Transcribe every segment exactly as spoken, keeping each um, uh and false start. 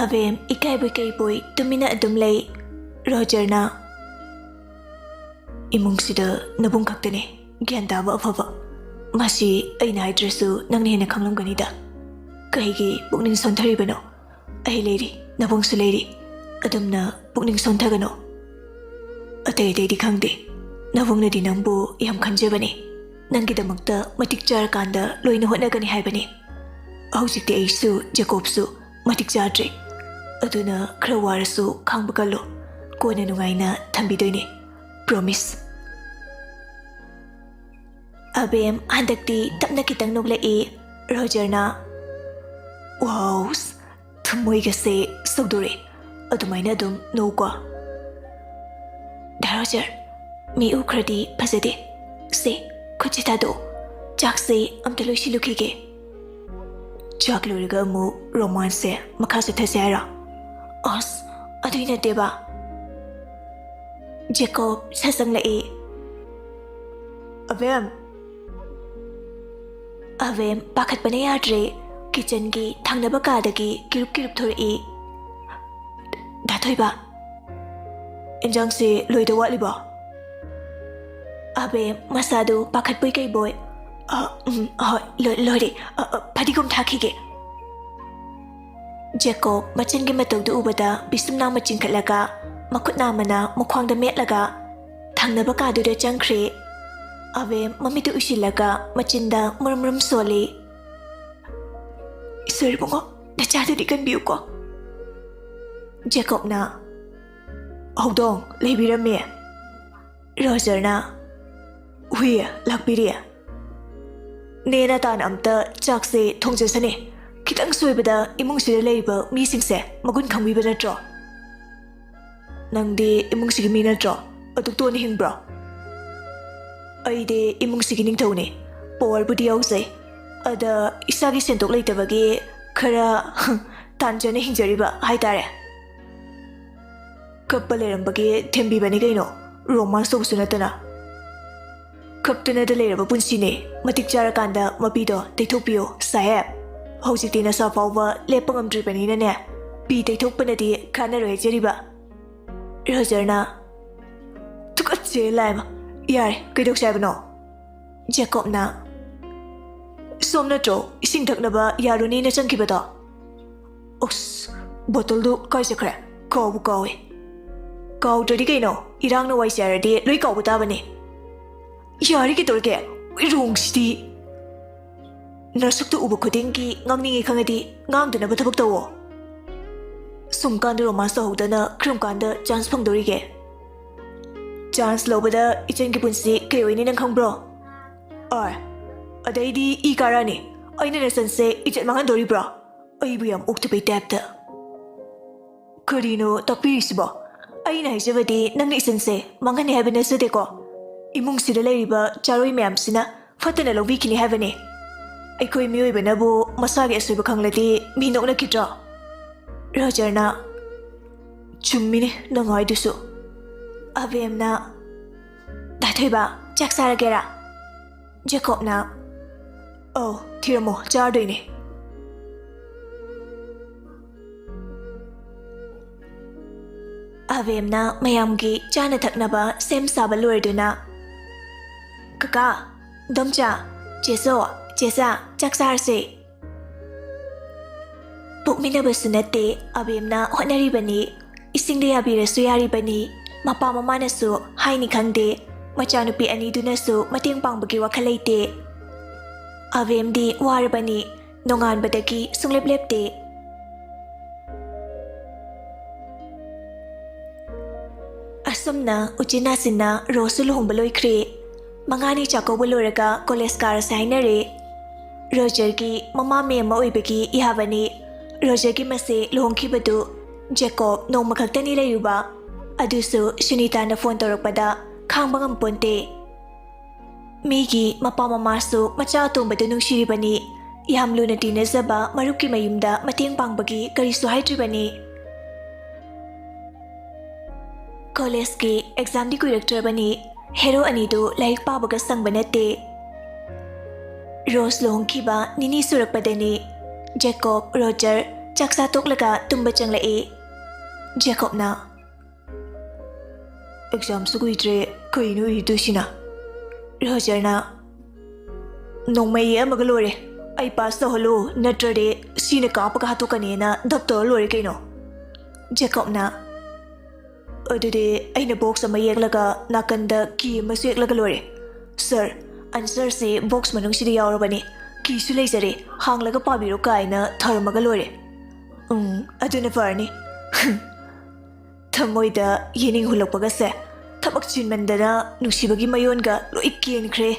ꯑꯕꯦꯝ ꯏꯀꯥꯏꯕꯣꯏ ꯀꯩꯕꯣꯏ ꯇꯨꯃꯤꯟꯅ ꯑꯗꯨꯝ ꯂꯩ꯫ ꯔꯣꯖꯔꯅ, "ꯏꯃꯨꯡꯁꯤꯗ ꯅꯕꯨꯡ ꯈꯛꯇꯅꯦ ꯒ꯭ꯌꯥꯟ ꯇꯥꯕ ꯑꯐꯕ꯫ ꯃꯁꯤ ꯑꯩꯅ ꯍꯥꯏꯗ꯭ꯔꯁꯨ ꯅꯪꯅ ꯍꯦꯟꯅ ꯈꯪꯂꯝꯒꯅꯤꯗ꯫ ꯀꯩꯒꯤ ꯄꯨꯛꯅꯤꯡ ꯁꯣꯟꯊꯔꯤꯕꯅꯣ? ꯑꯩ ꯂꯩꯔꯤ, ꯅꯕꯨꯡꯁꯨ ꯂꯩꯔꯤ꯫ ꯑꯗꯨꯝꯅ ꯄꯨꯛꯅꯤꯡ ꯁꯣꯟꯊꯒꯅꯨ꯫ ꯑꯇꯩ ꯑꯇꯩꯗꯤ ꯈꯪꯗꯦ, ꯅꯕꯨꯡꯅꯗꯤ ꯅꯪꯕꯨ ꯌꯥꯝ ꯈꯟꯖꯕꯅꯤ꯫ ꯅꯪꯒꯤꯗꯃꯛꯇ ꯃꯇꯤꯛ ꯆꯥꯔꯀꯥꯟꯗ ꯂꯣꯏꯅ ꯍꯣꯠꯅꯒꯅꯤ ꯍꯥꯏꯕꯅꯤ꯫ ꯍꯧꯖꯤꯛꯇꯤ ꯑꯩꯁꯨ ꯖꯦꯀꯣꯕꯁꯨ ꯃꯇꯤꯛ ꯆꯥꯗ꯭ꯔꯦ꯫ ꯑꯗꯨꯅ ꯈꯔ ꯋꯥꯔꯁꯨ ꯈꯥꯡꯕ ꯀꯜꯂꯨ꯫ ꯀꯣꯟꯅ ꯅꯨꯡꯉꯥꯏꯅ ꯊꯝꯕꯤꯗꯣꯏꯅꯦ꯫ Promise꯫" ꯑꯕꯦꯝ ꯍꯟꯗꯛꯇꯤ ꯇꯞꯅ ꯈꯤꯇꯪ ꯅꯣꯛꯂꯛꯏ꯫ ꯔꯣꯖꯔꯅ, "ꯋꯥꯎꯁ, ꯊꯃꯣꯏꯒꯁꯦ ꯁꯧꯗꯣꯔꯛꯑꯦ꯫ ꯑꯗꯨꯃꯥꯏꯅ ꯑꯗꯨꯝ ꯅꯣꯛꯎꯀꯣ꯫ ꯗꯥ ꯔꯣꯖꯔ, ꯃꯤ ꯎꯈ꯭ꯔꯗꯤ ꯐꯖꯗꯦ꯫ ꯁꯦ, ꯈꯨꯠꯁꯦ ꯊꯥꯗꯣꯛꯑꯣ꯫ ꯆꯥꯛꯁꯦ ꯑꯝꯇ ꯂꯣꯏꯁꯤꯜꯂꯨꯈꯤꯒꯦ꯫" "ꯆꯥꯛ ꯂꯣꯏꯔꯒ ꯑꯃꯨꯛ ꯔꯣꯃꯥꯟꯁꯁꯦ ꯃꯈꯥ ꯆꯠꯊꯁꯦ ꯍꯥꯏꯔꯣ?" "ꯑꯁ, ꯑꯗꯨꯏ ꯅꯠꯇꯦꯕ꯫" ꯖꯦꯀꯣꯕ ꯁꯥꯁꯪꯂꯛꯏ꯫ "ꯑꯕꯦꯝ!" ꯑꯕꯦꯝ ꯄꯥꯈꯠꯄꯅ ꯌꯥꯗ꯭ꯔꯦ꯫ ꯀꯤꯆꯟꯒꯤ ꯊꯪꯅꯕ ꯀꯥꯗꯒꯤ ꯀꯤꯔꯨꯞ ꯀꯤꯔꯨꯞ ꯊꯣꯔꯛꯏ꯫ "ꯗꯥ ꯊꯣꯏꯕ!" "ꯏꯟꯖꯥꯡꯁꯦ ꯂꯣꯏꯗ ꯋꯥꯠꯂꯤꯕꯣ?" ꯑꯕꯦꯝ ꯃꯁꯥꯗꯨ ꯄꯥꯈꯠꯄꯣꯏ ꯀꯩꯕꯣꯏ, "ꯑ, ꯎꯝ, ꯍꯣꯏ, ꯂꯣꯏ-, ꯂꯣꯏꯔꯦ꯫ ꯑ, ꯑ, ꯐꯗꯤꯒꯣꯝ ꯊꯥꯈꯤꯒꯦ꯫" ꯖꯦꯀꯣꯕ ꯃꯆꯤꯟꯒꯤ ꯃꯇꯧꯗꯨ ꯎꯕꯗ ꯄꯤꯁꯨꯝ ꯅꯥꯝꯃ ꯆꯤꯡꯈꯠꯂꯒ, ꯃꯈꯨꯠ ꯅꯥꯝꯃꯅ ꯃꯈ꯭ꯋꯥꯡꯗ ꯃꯦꯠꯂꯒ, ꯊꯪꯅꯕ ꯀꯥꯗꯨꯗ ꯆꯪꯈ꯭ꯔꯦ꯫ ꯑꯕꯦꯝ ꯃꯃꯤꯠꯇꯨ ꯎꯏꯁꯤꯜꯂꯒ ꯃꯆꯤꯟꯗ ꯃꯨꯔꯨꯝ ꯃꯨꯔꯨꯝ ꯁꯣꯜꯂꯤ꯫ "ꯏꯁꯣꯔ ꯏꯕꯨꯡꯉꯣ, ꯅꯆꯥꯗꯨꯗꯤ ꯀꯟꯕꯤꯌꯨꯀꯣ꯫" ꯖꯦꯀꯣꯕꯅ, "ꯍꯧꯗꯣꯡ ꯂꯩꯕꯤꯔꯝꯃꯦ꯫" ꯔꯣꯖꯔꯅ, "ꯍꯨꯏ ꯂꯥꯛꯄꯤꯔꯦ꯫ ꯅꯦꯅ ꯇꯥꯅ ꯑꯝꯇ ꯆꯥꯛꯁꯦ ꯊꯣꯡꯖꯁꯅꯤ꯫ ꯈꯤꯇꯪ ꯁꯣꯏꯕꯗ ꯏꯃꯨꯡꯁꯤꯗ ꯂꯩꯔꯤꯕ ꯃꯤꯁꯤꯡꯁꯦ ꯃꯒꯨꯟ ꯈꯪꯕꯤꯕ ꯅꯠꯇ꯭ꯔꯣ? ꯅꯪꯗꯤ ꯏꯃꯨꯡꯁꯤꯒꯤ ꯃꯤ ꯅꯠꯇ꯭ꯔꯣ? ꯑꯗꯨꯛ ꯇꯣꯟꯅ ꯍꯤꯡꯕ꯭ꯔꯣ?" "ꯑꯩꯗꯤ ꯏꯃꯨꯡꯁꯤꯒꯤ ꯅꯤꯡꯊꯧꯅꯤ꯫ ꯄꯋꯥꯔꯕꯨꯗꯤ ꯌꯥꯎꯖꯩ꯫ ꯑꯗ ꯏꯁꯥꯒꯤ ꯁꯦꯟꯊꯣꯛ ꯂꯩꯇꯕꯒꯤ ꯈꯔ ꯇꯥꯟꯖꯅ ꯍꯤꯡꯖꯔꯤꯕ ꯍꯥꯏꯇꯥꯔꯦ꯫" "ꯀꯞꯄ ꯂꯩꯔꯝꯕꯒꯤ ꯊꯦꯝꯕꯤꯕꯅꯤ ꯀꯩꯅꯣ, ꯔꯣꯃꯥꯟꯁ ꯇꯧꯕꯁꯨ ꯅꯠꯇꯅ꯫" "ꯀꯞꯇꯨꯅꯗ ꯂꯩꯔꯕ ꯄꯨꯟꯁꯤꯅꯦ꯫ ꯃꯇꯤꯛ ꯆꯥꯔꯀꯥꯟꯗ ꯃꯄꯤꯗꯣ ꯇꯩꯊꯣꯛꯄꯤꯌꯣ ꯁꯥꯍꯦꯕ꯫ ꯍꯧꯖꯤꯛꯇꯤ ꯅꯁꯥ ꯐꯥꯎꯕ ꯂꯦꯞꯄ ꯉꯝꯗ꯭ꯔꯤꯕꯅꯤꯅꯅꯦ, ꯄꯤ ꯇꯩꯊꯣꯛꯄꯅꯗꯤ ꯀꯥꯟꯅꯔꯣꯏ ꯍꯥꯏꯖꯔꯤꯕ꯫ ꯔꯣꯖꯔꯅ, "ꯇꯨꯀꯠꯆꯩ ꯂꯥꯏꯃ꯫ ꯌꯥꯔꯦ, ꯀꯩꯗꯧꯁꯦ ꯍꯥꯏꯕꯅꯣ?" ꯖꯦꯀꯣꯕꯅ, "ꯁꯣꯝ ꯅꯠꯇ꯭ꯔꯣ ꯏꯁꯤꯡ ꯊꯛꯅꯕ ꯌꯥꯔꯨꯅꯤꯅ ꯆꯪꯈꯤꯕꯗꯣ? ꯑꯣꯁ, ꯕꯣꯇꯜꯗꯨ ꯀꯥꯏ ꯆꯠꯈ꯭ꯔꯦ? ꯀꯥꯎꯕꯨ ꯀꯥꯎꯋꯦ꯫ ꯀꯥꯎꯗ꯭ꯔꯗꯤ ꯀꯩꯅꯣ, ꯏꯔꯥꯡꯅ ꯋꯥꯏ ꯆꯥꯏꯔꯗꯤ ꯂꯣꯏ ꯀꯥꯎꯕ ꯇꯥꯕꯅꯤ꯫ ꯌꯥꯔꯦ, ꯀꯩꯗꯧꯔꯒꯦ? ꯎꯏꯔꯣꯡꯁꯤꯗꯤ꯫ ꯅꯁꯛꯇꯨ ꯎꯕ ꯈꯨꯗꯤꯡꯒꯤ ꯉꯥꯡꯅꯤꯡꯉꯤ ꯈꯪꯉꯗꯤ ꯉꯥꯡꯗꯅꯕ ꯊꯕꯛ ꯇꯧꯋꯣ꯫ ꯁꯨꯝ ꯀꯥꯟꯗ ꯔꯣꯃꯥꯟꯁ ꯇꯧꯍꯧꯗꯅ ꯀꯔꯝ ꯀꯥꯟꯗ ꯆꯥꯟꯁ ꯐꯪꯗꯣꯔꯤꯒꯦ? ꯆꯥꯟꯁ ꯂꯧꯕꯗ ꯏꯆꯟꯒꯤ ꯄꯨꯟꯁꯤ ꯀꯩ ꯑꯣꯏꯅꯤ ꯅꯪ ꯈꯪꯕ꯭ꯔꯣ? ꯑꯥꯏ, ꯑꯗꯩꯗꯤ ꯏ ꯀꯥꯔꯛꯑꯅꯤ꯫ ꯑꯩꯅ ꯅꯆꯟꯁꯦ ꯏꯖꯠ ꯃꯥꯡꯍꯟꯗꯣꯔꯤꯕ꯭ꯔꯣ? ꯑꯩꯕꯨ ꯌꯥꯝ ꯑꯣꯛꯇꯕꯩ ꯇꯥꯏꯞꯇ꯫ ꯀꯔꯤꯅꯣ ꯇꯥꯛꯄꯤꯔꯤꯁꯤꯕꯣ? ꯑꯩꯅ ꯍꯥꯏꯖꯕꯗꯤ ꯅꯪꯅ ꯏꯆꯟꯁꯦ ꯃꯥꯡꯍꯟꯅꯤ ꯍꯥꯏꯕ ꯅꯠꯆꯗꯦꯀꯣ꯫ ꯏꯃꯨꯡꯁꯤꯗ ꯂꯩꯔꯤꯕ ꯆꯥꯔꯣꯏ ꯃꯌꯥꯝꯁꯤꯅ ꯐꯠꯇꯅ ꯂꯧꯕꯤꯈꯤꯅꯤ ꯍꯥꯏꯕꯅꯤ꯫ ꯑꯩꯈꯣꯏ ꯃꯤꯑꯣꯏꯕꯅꯕꯨ ꯃꯁꯥꯒꯤ ꯑꯁꯣꯏꯕ ꯈꯪꯂꯗꯤ ꯃꯤ ꯅꯣꯛꯅꯈꯤꯗ꯭ꯔꯣ? ꯔꯣꯖꯔꯅ, "ꯆꯨꯝꯃꯤꯅꯦ ꯅꯪ ꯍꯥꯏꯗꯨꯁꯨ꯫" ꯑꯕꯦꯝꯅ, "ꯗꯥ ꯊꯣꯏꯕ, ꯆꯥꯛ ꯆꯥꯔꯒꯦꯔꯥ?" ꯖꯦꯀꯣꯕꯅ, "ꯑꯧ, ꯊꯤꯔꯝꯃꯣ, ꯆꯥꯔꯗꯣꯏꯅꯦ꯫" ꯑꯕꯦꯝꯅ ꯃꯌꯥꯝꯒꯤ ꯆꯥꯅ ꯊꯛꯅꯕ ꯁꯦꯝ ꯁꯥꯕ ꯂꯣꯏꯔꯗꯨꯅ, "ꯀꯀꯥ, ꯗꯣꯝꯆꯥ, ꯆꯦꯆꯧ, ꯆꯦꯆꯥ, ꯆꯥꯛ ꯆꯥꯔꯁꯦ꯫" ꯄꯣꯛꯃꯤꯟꯅꯕꯁꯨ ꯅꯠꯇꯦ, ꯑꯕꯦꯝꯅ ꯍꯣꯠꯅꯔꯤꯕꯅꯤ꯫ ꯏꯁꯤꯡꯗ ꯌꯥꯕꯤꯔꯁꯨ ꯌꯥꯔꯤꯕꯅꯤ꯫ ꯃꯄꯥ ꯃꯃꯥꯅꯁꯨ ꯍꯥꯏꯅꯤ ꯈꯪꯗꯦ꯫ ꯃꯆꯥꯅꯨꯄꯤ ꯑꯅꯤꯗꯨꯅꯁꯨ ꯃꯇꯦꯡ ꯄꯥꯡꯕꯒꯤ ꯋꯥꯈꯜ ꯂꯩꯇꯦ꯫ ꯑꯕꯦꯝꯗꯤ ꯋꯥꯔꯕꯅꯤ꯫ ꯅꯣꯡꯉꯥꯟꯕꯗꯒꯤ ꯁꯨꯡꯂꯦꯞ ꯂꯦꯞꯇꯦ꯫ ꯑꯁꯨꯝꯅ ꯎꯆꯤꯟ ꯅꯥꯆꯤꯟꯅ ꯔꯣꯁꯁꯨ ꯂꯨꯍꯣꯡꯕ ꯂꯣꯏꯈ꯭ꯔꯦ꯫ ꯃꯉꯥꯅꯤ ꯆꯥꯛꯀꯧꯕ ꯂꯣꯏꯔꯒ ꯀꯣꯂꯦꯖ ꯀꯥꯔꯁꯦ ꯍꯥꯏꯅꯔꯦ꯫ ꯔꯣꯖꯔꯒꯤ ꯃꯃꯥ ꯃꯦꯝ ꯑꯃ ꯑꯣꯏꯕꯒꯤ ꯏꯍꯥꯕꯅꯤ꯫ ꯔꯣꯖꯔꯒꯤ ꯃꯆꯦ ꯂꯨꯍꯣꯡꯈꯤꯕꯗꯨ ꯖꯦꯀꯣꯕ ꯅꯣꯡꯃ ꯈꯛꯇꯅꯤ ꯂꯩꯔꯨꯕ꯫ ꯑꯗꯨꯁꯨ ꯁꯨꯅꯤꯇꯥꯅ ꯐꯣꯟ ꯇꯧꯔꯛꯄꯗ ꯈꯥꯡꯕ ꯉꯝꯄꯣꯟꯇꯦ꯫ ꯃꯤꯒꯤ ꯃꯄꯥ ꯃꯃꯥꯁꯨ ꯃꯆꯥ ꯑꯇꯣꯝꯕꯗꯨ ꯅꯨꯡꯁꯤꯔꯤꯕꯅꯤ꯫ ꯌꯥꯝ ꯂꯨꯅ ꯇꯤꯟꯅꯖꯕ ꯃꯔꯨꯞꯀꯤ ꯃꯌꯨꯝꯗ ꯃꯇꯦꯡ ꯄꯥꯡꯕꯒꯤ ꯀꯔꯤꯁꯨ ꯍꯥꯏꯗ꯭ꯔꯤꯕꯅꯤ꯫ ꯀꯣꯂꯦꯖꯀꯤ ꯑꯦꯛꯖꯥꯝꯗꯤ ꯀꯨꯏꯔꯛꯇ꯭ꯔꯕꯅꯤ꯫ ꯍꯦꯔꯣ ꯑꯅꯤꯗꯨ ꯂꯥꯏꯔꯤꯛ ꯄꯥꯕꯒ ꯁꯪꯕ ꯅꯠꯇꯦ꯫ ꯔꯣꯁ ꯂꯨꯍꯣꯡꯈꯤꯕ ꯅꯤꯅꯤ ꯁꯨꯔꯛꯄꯗꯅꯤ ꯖꯦꯀꯣꯕ, ꯔꯣꯖꯔ ꯆꯥꯛ ꯆꯥ ꯇꯣꯛꯂꯒ ꯇꯨꯝꯕ ꯆꯪꯂꯛꯏ꯫ ꯖꯦꯀꯣꯕꯅ, "ꯑꯦꯛꯖꯥꯝꯁꯨ ꯀꯨꯏꯗ꯭ꯔꯦ, ꯀꯩꯅꯣ ꯏꯗꯣꯏꯁꯤꯅ?" ꯔꯣꯖꯔꯅ, "ꯅꯣꯡꯃꯩ ꯌꯦꯛꯑꯝꯃꯒ ꯂꯣꯏꯔꯦ, ꯑꯩ ꯄꯥꯁ ꯇꯧꯍꯜꯂꯨ, ꯅꯠꯇ꯭ꯔꯗꯤ ꯁꯤꯅ ꯀꯥꯞꯄꯒ ꯍꯥꯠꯇꯣꯛꯀꯅꯤꯅ ꯙꯞ ꯇꯧꯔ ꯂꯣꯏꯔꯦ ꯀꯩꯅꯣ꯫" ꯖꯦꯀꯣꯕꯅ, "ꯑꯗꯨꯗꯤ ꯑꯩꯅ ꯕꯣꯛꯁ ꯑꯃ ꯌꯦꯛꯂꯒ ꯅꯥꯀꯟꯗ ꯀꯤ ꯑꯃꯁꯨ ꯌꯦꯛꯂꯒ ꯂꯣꯏꯔꯦ꯫ ꯁꯥꯔ, ꯑꯟꯁꯔꯁꯤ ꯕꯣꯛꯁ ꯃꯅꯨꯡꯁꯤꯗ ꯌꯥꯎꯔꯕꯅꯤ, ꯀꯤꯁꯨ ꯂꯩꯖꯔꯦ, ꯍꯥꯡꯂꯒ ꯄꯥꯕꯤꯔꯣ" ꯀꯥꯏꯅ ꯊꯔꯝꯃꯒ ꯂꯣꯏꯔꯦ꯫ ꯎꯝ, ꯑꯗꯨꯅ ꯐꯔꯅꯤ꯫ ꯊꯃꯣꯏꯗ ꯌꯦꯅꯤꯡ ꯍꯨꯜꯂꯛꯄꯒꯁꯦ ꯊꯕꯛ ꯆꯤꯟꯃꯟꯗꯅ ꯅꯨꯡꯁꯤꯕꯒꯤ ꯃꯌꯣꯟꯒ ꯂꯣꯏ ꯀꯦꯟꯈ꯭ꯔꯦ꯫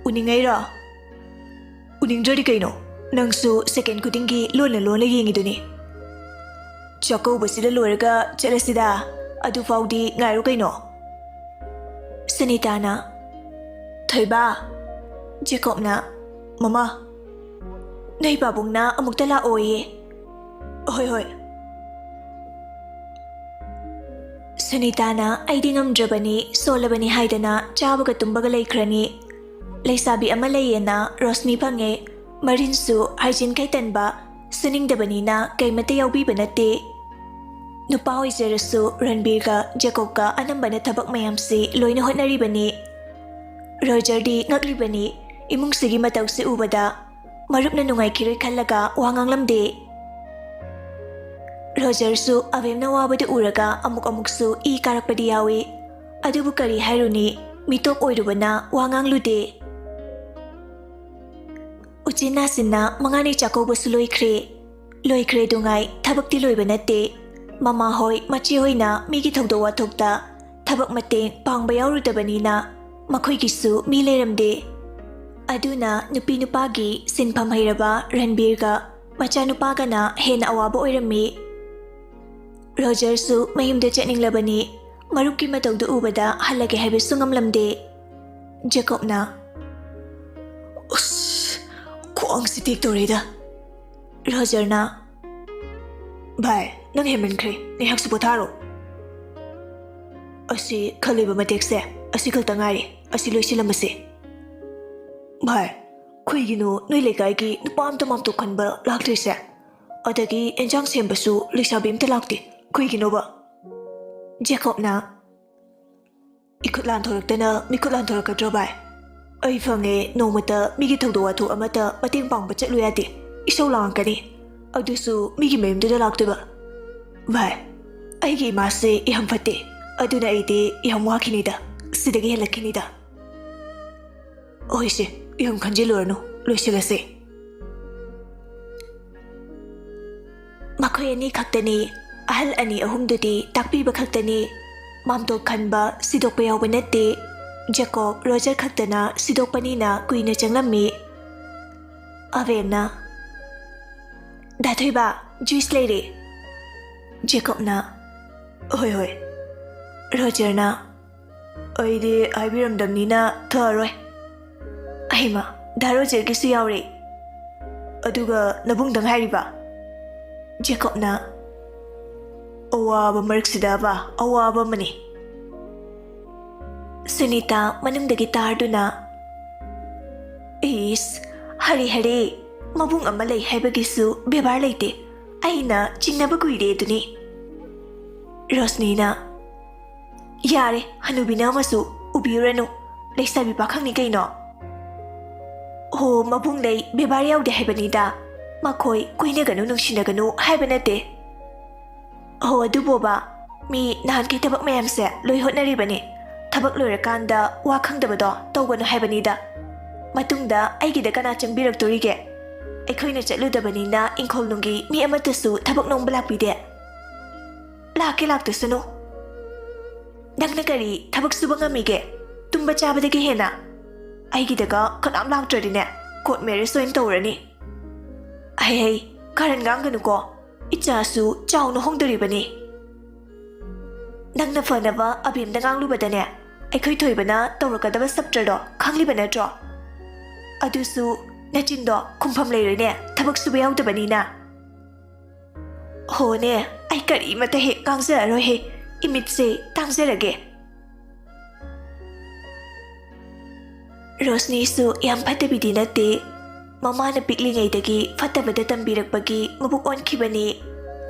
ꯎꯅꯤꯡꯉꯩꯔꯣ? ꯎꯅꯤꯡꯗ꯭ꯔꯗꯤ ꯀꯩꯅꯣ? ꯅꯪꯁꯨ ꯁꯦꯀꯦꯟ ꯈꯨꯗꯤꯡꯒꯤ ꯂꯣꯟꯅ ꯂꯣꯟꯅ ꯌꯦꯡꯉꯤꯗꯨꯅꯤ꯫ ꯆꯥꯛꯀꯧꯕꯁꯤꯗ ꯂꯣꯏꯔꯒ ꯆꯠꯂꯁꯤꯗ, ꯑꯗꯨꯐꯥꯎꯗꯤ ꯉꯥꯏꯔꯣ ꯀꯩꯅꯣ꯫ ꯁꯅꯤꯇꯥꯅ, "ꯊꯣꯏꯕ!" ꯖꯦꯀꯣꯕꯅ, "ꯃꯃꯥ, ꯅꯣꯏ ꯄꯥꯕꯨꯡꯅ ꯑꯃꯨꯛꯇ ꯂꯥꯛꯑꯣꯌꯦ꯫" "ꯍꯣꯏ, ꯍꯣꯏ꯫" ꯁꯅꯤꯇꯥꯅ "ꯑꯩꯗꯤ ꯉꯝꯗ꯭ꯔꯕꯅꯤ, ꯁꯣꯜꯂꯕꯅꯤ" ꯍꯥꯏꯗꯅ ꯆꯥꯕꯒ ꯇꯨꯝꯕꯒ ꯂꯩꯈ꯭ꯔꯅꯤ꯫ ꯂꯩꯁꯥꯕꯤ ꯑꯃ ꯂꯩꯌꯦꯅ ꯔꯣꯁꯅꯤ ꯐꯪꯉꯦ꯫ ꯃꯔꯤꯟꯁꯨ ꯍꯥꯏꯖꯤꯟ ꯈꯩꯇꯟꯕ, ꯁꯨꯅꯤꯡꯗꯕꯅꯤꯅ ꯀꯩꯃꯠꯇ ꯌꯥꯎꯕꯤꯕ ꯅꯠꯇꯦ꯫ ꯅꯨꯄꯥ ꯑꯣꯏꯖꯔꯁꯨ ꯔꯟꯕꯤꯔꯒ ꯖꯦꯀꯣꯕꯀ ꯑꯅꯝꯕꯅ ꯊꯕꯛ ꯃꯌꯥꯝꯁꯤ ꯂꯣꯏꯅ ꯍꯣꯠꯅꯔꯤꯕꯅꯤ꯫ ꯔꯣꯖꯔꯗꯤ ꯉꯛꯂꯤꯕꯅꯤ, ꯏꯃꯨꯡꯁꯤꯒꯤ ꯃꯇꯧꯁꯤ ꯎꯕꯗ꯫ ꯃꯔꯨꯞꯅ ꯅꯨꯡꯉꯥꯏꯈꯤꯔꯣꯏ ꯈꯜꯂꯒ ꯋꯥ ꯉꯥꯡꯂꯝꯗꯦ꯫ ꯔꯣꯖꯔꯁꯨ ꯑꯕꯦꯝꯅ ꯋꯥꯕꯗꯨ ꯎꯔꯒ ꯑꯃꯨꯛ ꯑꯃꯨꯛꯁꯨ ꯏ ꯀꯥꯔꯛꯄꯗꯤ ꯌꯥꯎꯏ꯫ ꯑꯗꯨꯕꯨ ꯀꯔꯤ ꯍꯥꯏꯔꯨꯅꯤ, ꯃꯤꯇꯣꯞ ꯑꯣꯏꯔꯨꯕꯅ ꯋꯥ ꯉꯥꯡꯂꯨꯗꯦ꯫ ꯎꯆꯤꯟ ꯅꯥꯆꯤꯟꯅ ꯃꯉꯥꯅꯤ ꯆꯥꯛꯀꯧꯕꯁꯨ ꯂꯣꯏꯈ꯭ꯔꯦ꯫ ꯂꯣꯏꯈ꯭ꯔꯦ ꯗꯨꯉꯥꯏ ꯊꯕꯛꯇꯤ ꯂꯣꯏꯕ ꯅꯠꯇꯦ꯫ ꯃꯃꯥꯍꯣꯏ, ꯃꯆꯦꯍꯣꯏꯅ ꯃꯤꯒꯤ ꯊꯧꯗꯣꯛ ꯋꯥꯊꯣꯛꯇ ꯊꯕꯛ ꯃꯇꯦꯡ ꯄꯥꯡꯕ ꯌꯥꯎꯔꯨꯗꯕꯅꯤꯅ ꯃꯈꯣꯏꯒꯤꯁꯨ ꯃꯤ ꯂꯩꯔꯝꯗꯦ꯫ ꯑꯗꯨꯅ ꯅꯨꯄꯤ ꯅꯨꯄꯥꯒꯤ ꯁꯤꯟꯐꯝ ꯍꯩꯔꯕ ꯔꯟꯕꯤꯔꯒ ꯃꯆꯥꯅꯨꯄꯥꯒꯅ ꯍꯦꯟꯅ ꯑꯋꯥꯕ ꯑꯣꯏꯔꯝꯃꯤ꯫ ꯔꯣꯖꯔꯁꯨ ꯃꯌꯨꯝꯗ ꯆꯠꯅꯤꯡꯂꯕꯅꯤ꯫ ꯃꯔꯨꯞꯀꯤ ꯃꯇꯧꯗꯨ ꯎꯕꯗ ꯍꯜꯂꯒꯦ ꯍꯥꯏꯕꯁꯨ ꯉꯝꯂꯝꯗꯦ꯫ ꯖꯦꯀꯣꯕꯅ, "ꯑꯁ, ꯈ꯭ꯋꯥꯡꯁꯤ ꯇꯦꯛꯇꯧꯔꯦꯗ꯫" ꯔꯣꯖꯔꯅ, "ꯚꯥꯏ, ꯅꯪ ꯍꯦꯟꯃꯟꯈ꯭ꯔꯦ, ꯉꯥꯏꯍꯥꯛꯁꯨ ꯄꯣꯊꯥꯔꯣ꯫ ꯑꯁꯤ ꯈꯜꯂꯤꯕ ꯃꯇꯦꯛꯁꯦ ꯑꯁꯤ ꯈꯛꯇ ꯉꯥꯏꯔꯦ, ꯑꯁꯤ ꯂꯣꯏꯁꯤꯜꯂꯝꯃꯁꯦ꯫ ꯚꯥꯏ, ꯀꯩꯒꯤꯅꯣ ꯅꯣꯏ ꯂꯩꯀꯥꯏꯒꯤ ꯅꯨꯄꯥ ꯑꯝꯇ ꯃꯥꯝꯇꯣꯞ ꯈꯟꯕ ꯂꯥꯛꯇ꯭ꯔꯤꯁꯦ? ꯑꯗꯒꯤ ꯑꯦꯟꯖꯥꯡ ꯁꯦꯝꯕꯁꯨ ꯂꯩꯁꯥꯕꯤ ꯑꯝꯇ ꯂꯥꯛꯇꯦ꯫ ꯀꯩꯒꯤꯅꯣꯕ? ꯖꯦꯀꯣꯕꯅ, "ꯏꯈꯨꯠ ꯂꯥꯟꯊꯣꯔꯛꯇꯅ ꯃꯤꯈꯨꯠ ꯂꯥꯟꯊꯣꯔꯛꯀꯗ꯭ꯔꯣ, ꯚꯥꯏ? ꯑꯩ ꯐꯪꯉꯦ, ꯅꯣꯡꯃꯇ ꯃꯤꯒꯤ ꯊꯧꯗꯣꯛ ꯋꯥꯊꯣꯛ ꯑꯃꯠꯇ ꯃꯇꯦꯡ ꯄꯥꯡꯕ ꯆꯠꯂꯨ ꯌꯥꯗꯦ꯫ ꯏꯁꯧ ꯂꯥꯡꯉꯛꯀꯅꯤ꯫ ꯑꯗꯨꯁꯨ ꯃꯤꯒꯤ ꯃꯌꯨꯝꯗꯨꯗ ꯂꯥꯛꯇꯣꯏꯕ꯫ ꯚꯥꯏ, ꯑꯩꯒꯤ ꯏꯃꯥꯁꯦ ꯌꯥꯝ ꯐꯠꯇꯦ꯫ ꯑꯗꯨꯅ ꯑꯩꯗꯤ ꯌꯥꯝ ꯋꯥꯈꯤꯅꯤꯗ, ꯁꯤꯗꯒꯤ ꯍꯦꯜꯂꯛꯈꯤꯅꯤꯗ꯫" "ꯍꯣꯏꯁꯦ, ꯌꯥꯝ ꯈꯟꯖꯤꯜꯂꯨꯔꯅꯨ, ꯂꯣꯏꯁꯤꯜꯂꯁꯦ꯫" ꯃꯈꯣꯏ ꯑꯅꯤ ꯈꯛꯇꯅꯤ꯫ ꯑꯍꯜ ꯑꯅꯤ ꯑꯍꯨꯝꯗꯨꯗꯤ ꯇꯥꯛꯄꯤꯕ ꯈꯛꯇꯅꯤ꯫ ꯃꯥꯝꯇꯣꯛ ꯈꯟꯕ, ꯁꯤꯗꯣꯛꯄ ꯌꯥꯎꯕ ꯅꯠꯇꯦ꯫ ꯖꯦꯀꯣꯕ, ꯔꯣꯖꯔ ꯈꯛꯇꯅ ꯁꯤꯗꯣꯛꯄꯅꯤꯅ ꯀꯨꯏꯅ ꯆꯪꯂꯝꯃꯤ꯫ ꯑꯕꯦꯝꯅ, "ꯗꯥ ꯊꯣꯏꯕ, ꯖꯨꯏꯁ ꯂꯩꯔꯦ꯫" ꯖꯦꯀꯣꯕꯅ, "ꯍꯣꯏ, ꯍꯣꯏ꯫" ꯔꯣꯖꯔꯅ, "ꯑꯩꯗꯤ ꯍꯥꯏꯕꯤꯔꯝꯗꯕꯅꯤꯅ ꯊꯛꯑꯔꯣꯏ꯫" "ꯑꯍꯩꯃ, ꯗꯥ ꯔꯣꯖꯔꯒꯤꯁꯨ ꯌꯥꯎꯔꯦ꯫" "ꯑꯗꯨꯒ ꯅꯕꯨꯡꯗꯪ ꯍꯥꯏꯔꯤꯕ?" ꯖꯦꯀꯣꯕꯅ, "ꯑꯋꯥꯕ ꯃꯔꯛꯁꯤꯗꯕ ꯑꯋꯥꯕ ꯑꯃꯅꯤ꯫" ꯁꯨꯅꯤꯇꯥ ꯃꯅꯨꯡꯗꯒꯤ ꯇꯥꯔꯗꯨꯅ, "ꯏꯁ, ꯍꯔꯦ ꯍꯔꯦ, ꯃꯕꯨꯡ ꯑꯃ ꯂꯩ ꯍꯥꯏꯕꯒꯤꯁꯨ ꯕꯦꯕꯥꯔ ꯂꯩꯇꯦ꯫ ꯑꯩꯅ ꯆꯤꯡꯅꯕ ꯀꯨꯏꯔꯦ ꯑꯗꯨꯅꯤ꯫" ꯔꯣꯁꯅꯤꯅ, "ꯌꯥꯔꯦ, ꯍꯅꯨꯕꯤꯅ ꯑꯃꯁꯨ ꯎꯕꯤꯔꯨꯔꯅꯨ, ꯂꯩꯁꯥꯕꯤ ꯄꯥꯈꯪꯅꯤ ꯀꯩꯅꯣ꯫" "ꯍꯣ, ꯃꯕꯨꯡ ꯂꯩ ꯕꯦꯕꯥꯔ ꯌꯥꯎꯗꯦ ꯍꯥꯏꯕꯅꯤꯗ, ꯃꯈꯣꯏ ꯀꯣꯏꯅꯒꯅꯨ, ꯅꯨꯡꯁꯤꯅꯒꯅꯨ ꯍꯥꯏꯕ ꯅꯠꯇꯦ꯫" "ꯍꯣ, ꯑꯗꯨꯕꯣꯕ, ꯃꯤ ꯅꯍꯥꯟꯈꯩ ꯊꯕꯛ ꯃꯌꯥꯝꯁꯦ ꯂꯣꯏ ꯍꯣꯠꯅꯔꯤꯕꯅꯤ꯫ ꯊꯕꯛ ꯂꯣꯏꯔꯀꯥꯟꯗ ꯋꯥ ꯈꯪꯗꯕꯗꯣ ꯇꯧꯒꯅꯨ ꯍꯥꯏꯕꯅꯤꯗ꯫ ꯃꯇꯨꯡꯗ ꯑꯩꯒꯤꯗ ꯀꯅꯥ ꯆꯪꯕꯤꯔꯛꯇꯣꯔꯤꯒꯦ? ꯑꯩꯈꯣꯏꯅ ꯆꯠꯂꯨꯗꯕꯅꯤꯅ ꯏꯪꯈꯣꯜ ꯅꯨꯡꯒꯤ ꯃꯤ ꯑꯃꯠꯇꯁꯨ ꯊꯕꯛ ꯅꯣꯝꯕ ꯂꯥꯛꯄꯤꯗꯦ꯫ ꯂꯥꯛꯀꯦ ꯂꯥꯛꯇꯁꯅꯨ꯫ ꯅꯪꯅ ꯀꯔꯤ ꯊꯕꯛ ꯁꯨꯕ ꯉꯝꯃꯤꯒꯦ? ꯇꯨꯝꯕ ꯆꯥꯕꯗꯒꯤ ꯍꯦꯟꯅ? ꯑꯩꯒꯤꯗꯒ ꯀꯅꯥꯝ ꯂꯥꯛꯇ꯭ꯔꯗꯤꯅꯦ, ꯀꯣꯔꯠ ꯃꯦꯔꯤꯖ ꯑꯣꯏꯅ ꯇꯧꯔꯅꯤ꯫" "ꯍꯩ ꯍꯩ, ꯀꯥꯔꯟ ꯉꯥꯡꯒꯅꯨꯀꯣ꯫ ꯏꯆꯥꯁꯨ ꯆꯥꯎꯅ ꯍꯣꯡꯗꯣꯔꯤꯕꯅꯤ꯫" "ꯅꯪꯅ ꯐꯅꯕ ꯑꯕꯦꯝꯗ ꯉꯥꯡꯂꯨꯕꯗꯅꯦ, ꯑꯩꯈꯣꯏ ꯊꯣꯏꯕꯅ ꯇꯧꯔꯛꯀꯗꯕ ꯁꯞꯇ꯭ꯔꯗꯣ ꯈꯪꯂꯤꯕ ꯅꯠꯇ꯭ꯔꯣ? ꯑꯗꯨꯁꯨ ꯅꯆꯤꯟꯗꯣ ꯈꯨꯝꯐꯝ ꯂꯩꯔꯣꯏꯅꯦ, ꯊꯕꯛ ꯁꯨꯕ ꯌꯥꯎꯗꯕꯅꯤꯅ꯫" "ꯍꯣꯅꯦ, ꯑꯩ ꯀꯔꯤꯃꯇ ꯍꯦꯛ ꯉꯥꯡꯖꯔꯔꯣꯏꯍꯦ, ꯏꯃꯤꯠꯁꯦ ꯇꯥꯡꯖꯔꯒꯦ꯫" ꯔꯣꯁꯅꯤꯁꯨ ꯌꯥꯝ ꯐꯠꯇꯕꯤꯗꯤ ꯅꯠꯇꯦ꯫ ꯃꯃꯥꯅ ꯄꯤꯛꯂꯤꯉꯩꯗꯒꯤ ꯐꯠꯇꯕꯗ ꯇꯝꯕꯤꯔꯛꯄꯒꯤ ꯃꯕꯨꯛ ꯑꯣꯟꯈꯤꯕꯅꯤ꯫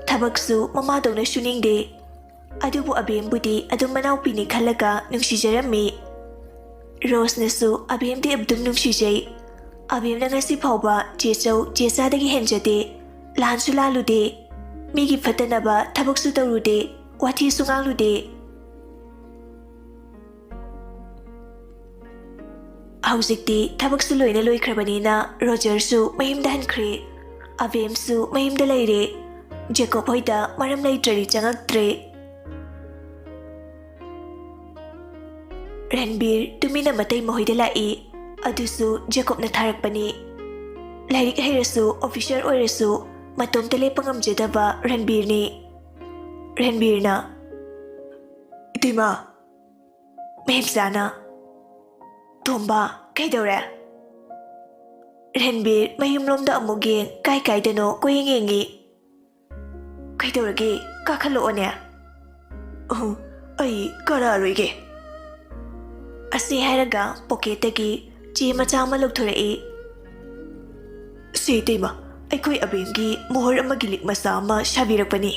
ꯊꯕꯛꯁꯨ ꯃꯃꯥꯗꯧꯅ ꯁꯨꯅꯤꯡꯗꯦ꯫ ꯑꯗꯨꯕꯨ ꯑꯕꯦꯝꯕꯨꯗꯤ ꯑꯗꯨꯝ ꯃꯅꯥꯎꯄꯤꯅꯤ ꯈꯜꯂꯒ ꯅꯨꯡꯁꯤꯖꯔꯝꯃꯤ꯫ ꯔꯣꯁꯅꯁꯨ ꯑꯕꯦꯝꯗꯤ ꯑꯗꯨꯝ ꯅꯨꯡꯁꯤꯖꯩ꯫ ꯑꯕꯦꯝꯅ ꯉꯁꯤ ꯐꯥꯎꯕ ꯆꯦ ꯆꯧ ꯆꯦ ꯆꯥꯗꯒꯤ ꯍꯦꯟꯖꯗꯦ꯫ ꯂꯥꯟꯁꯨ ꯂꯥꯜꯂꯨꯗꯦ꯫ ꯃꯤꯒꯤ ꯐꯠꯇꯅꯕ ꯊꯕꯛꯁꯨ ꯇꯧꯔꯨꯗꯦ꯫ ꯋꯥꯊꯤꯁꯨ ꯉꯥꯡꯂꯨꯗꯦ꯫ ꯍꯧꯖꯤꯛꯇꯤ ꯊꯕꯛꯁꯨ ꯂꯣꯏꯅ ꯂꯣꯏꯈ꯭ꯔꯕꯅꯤꯅ ꯔꯣꯖꯔꯁꯨ ꯃꯌꯨꯝꯗ ꯍꯟꯈ꯭ꯔꯦ꯫ ꯑꯕꯦꯝꯁꯨ ꯃꯌꯨꯝꯗ ꯂꯩꯔꯦ꯫ ꯖꯦꯀꯣꯕ ꯍꯣꯏꯗ ꯃꯔꯝ ꯂꯩꯇ꯭ꯔꯗꯤ ꯆꯪꯉꯛꯇ꯭ꯔꯦ꯫ ꯔꯟꯕꯤꯔ ꯇꯨꯃꯤꯟꯅ ꯃꯇꯩ ꯃꯍꯣꯏꯗ ꯂꯥꯛꯏ꯫ ꯑꯗꯨꯁꯨ ꯖꯦꯀꯣꯕꯅ ꯊꯥꯔꯛꯄꯅꯤ꯫ ꯂꯥꯏꯔꯤꯛ ꯍꯩꯔꯁꯨ, ꯑꯣꯐꯤꯁꯔ ꯑꯣꯏꯔꯁꯨ, ꯃꯇꯣꯝꯇ ꯂꯦꯞꯄ ꯉꯝꯖꯗꯕ ꯔꯟꯕꯤꯔꯅꯤ꯫ ꯔꯟꯕꯤꯔꯅ, "ꯏꯇꯩꯃ!" ꯃꯍꯦꯞꯆꯥꯅ, "ꯇꯣꯝꯕ, ꯀꯩꯗꯧꯔꯦ?" ꯔꯟꯕꯤꯔ ꯃꯌꯨꯝꯂꯣꯝꯗ ꯑꯃꯨꯛ ꯌꯦꯡ, ꯀꯥꯏ ꯀꯥꯏꯗꯅꯣ ꯀꯣꯏꯌꯦꯡ ꯌꯦꯡꯉꯤ꯫ "ꯀꯩꯗꯧꯔꯒꯦ? ꯀꯥꯈꯠꯂꯛꯑꯣꯅꯦ꯫" "ꯑꯍ, ꯑꯩ ꯀꯥꯔꯛꯑꯔꯣꯏꯒꯦ꯫" ꯑꯁꯤ ꯍꯥꯏꯔꯒ ꯄꯣꯀꯦꯠꯇꯒꯤ ꯆꯦ ꯃꯆꯥ ꯑꯃ ꯂꯧꯊꯣꯔꯛꯏ꯫ "ꯁꯦ ꯏꯇꯩꯃ, ꯑꯩꯈꯣꯏ ꯑꯕꯦꯝꯒꯤ ꯃꯣꯍꯔ ꯑꯃꯒꯤ ꯂꯤꯛ ꯃꯆꯥ ꯑꯃ ꯁꯥꯕꯤꯔꯛꯄꯅꯤ꯫"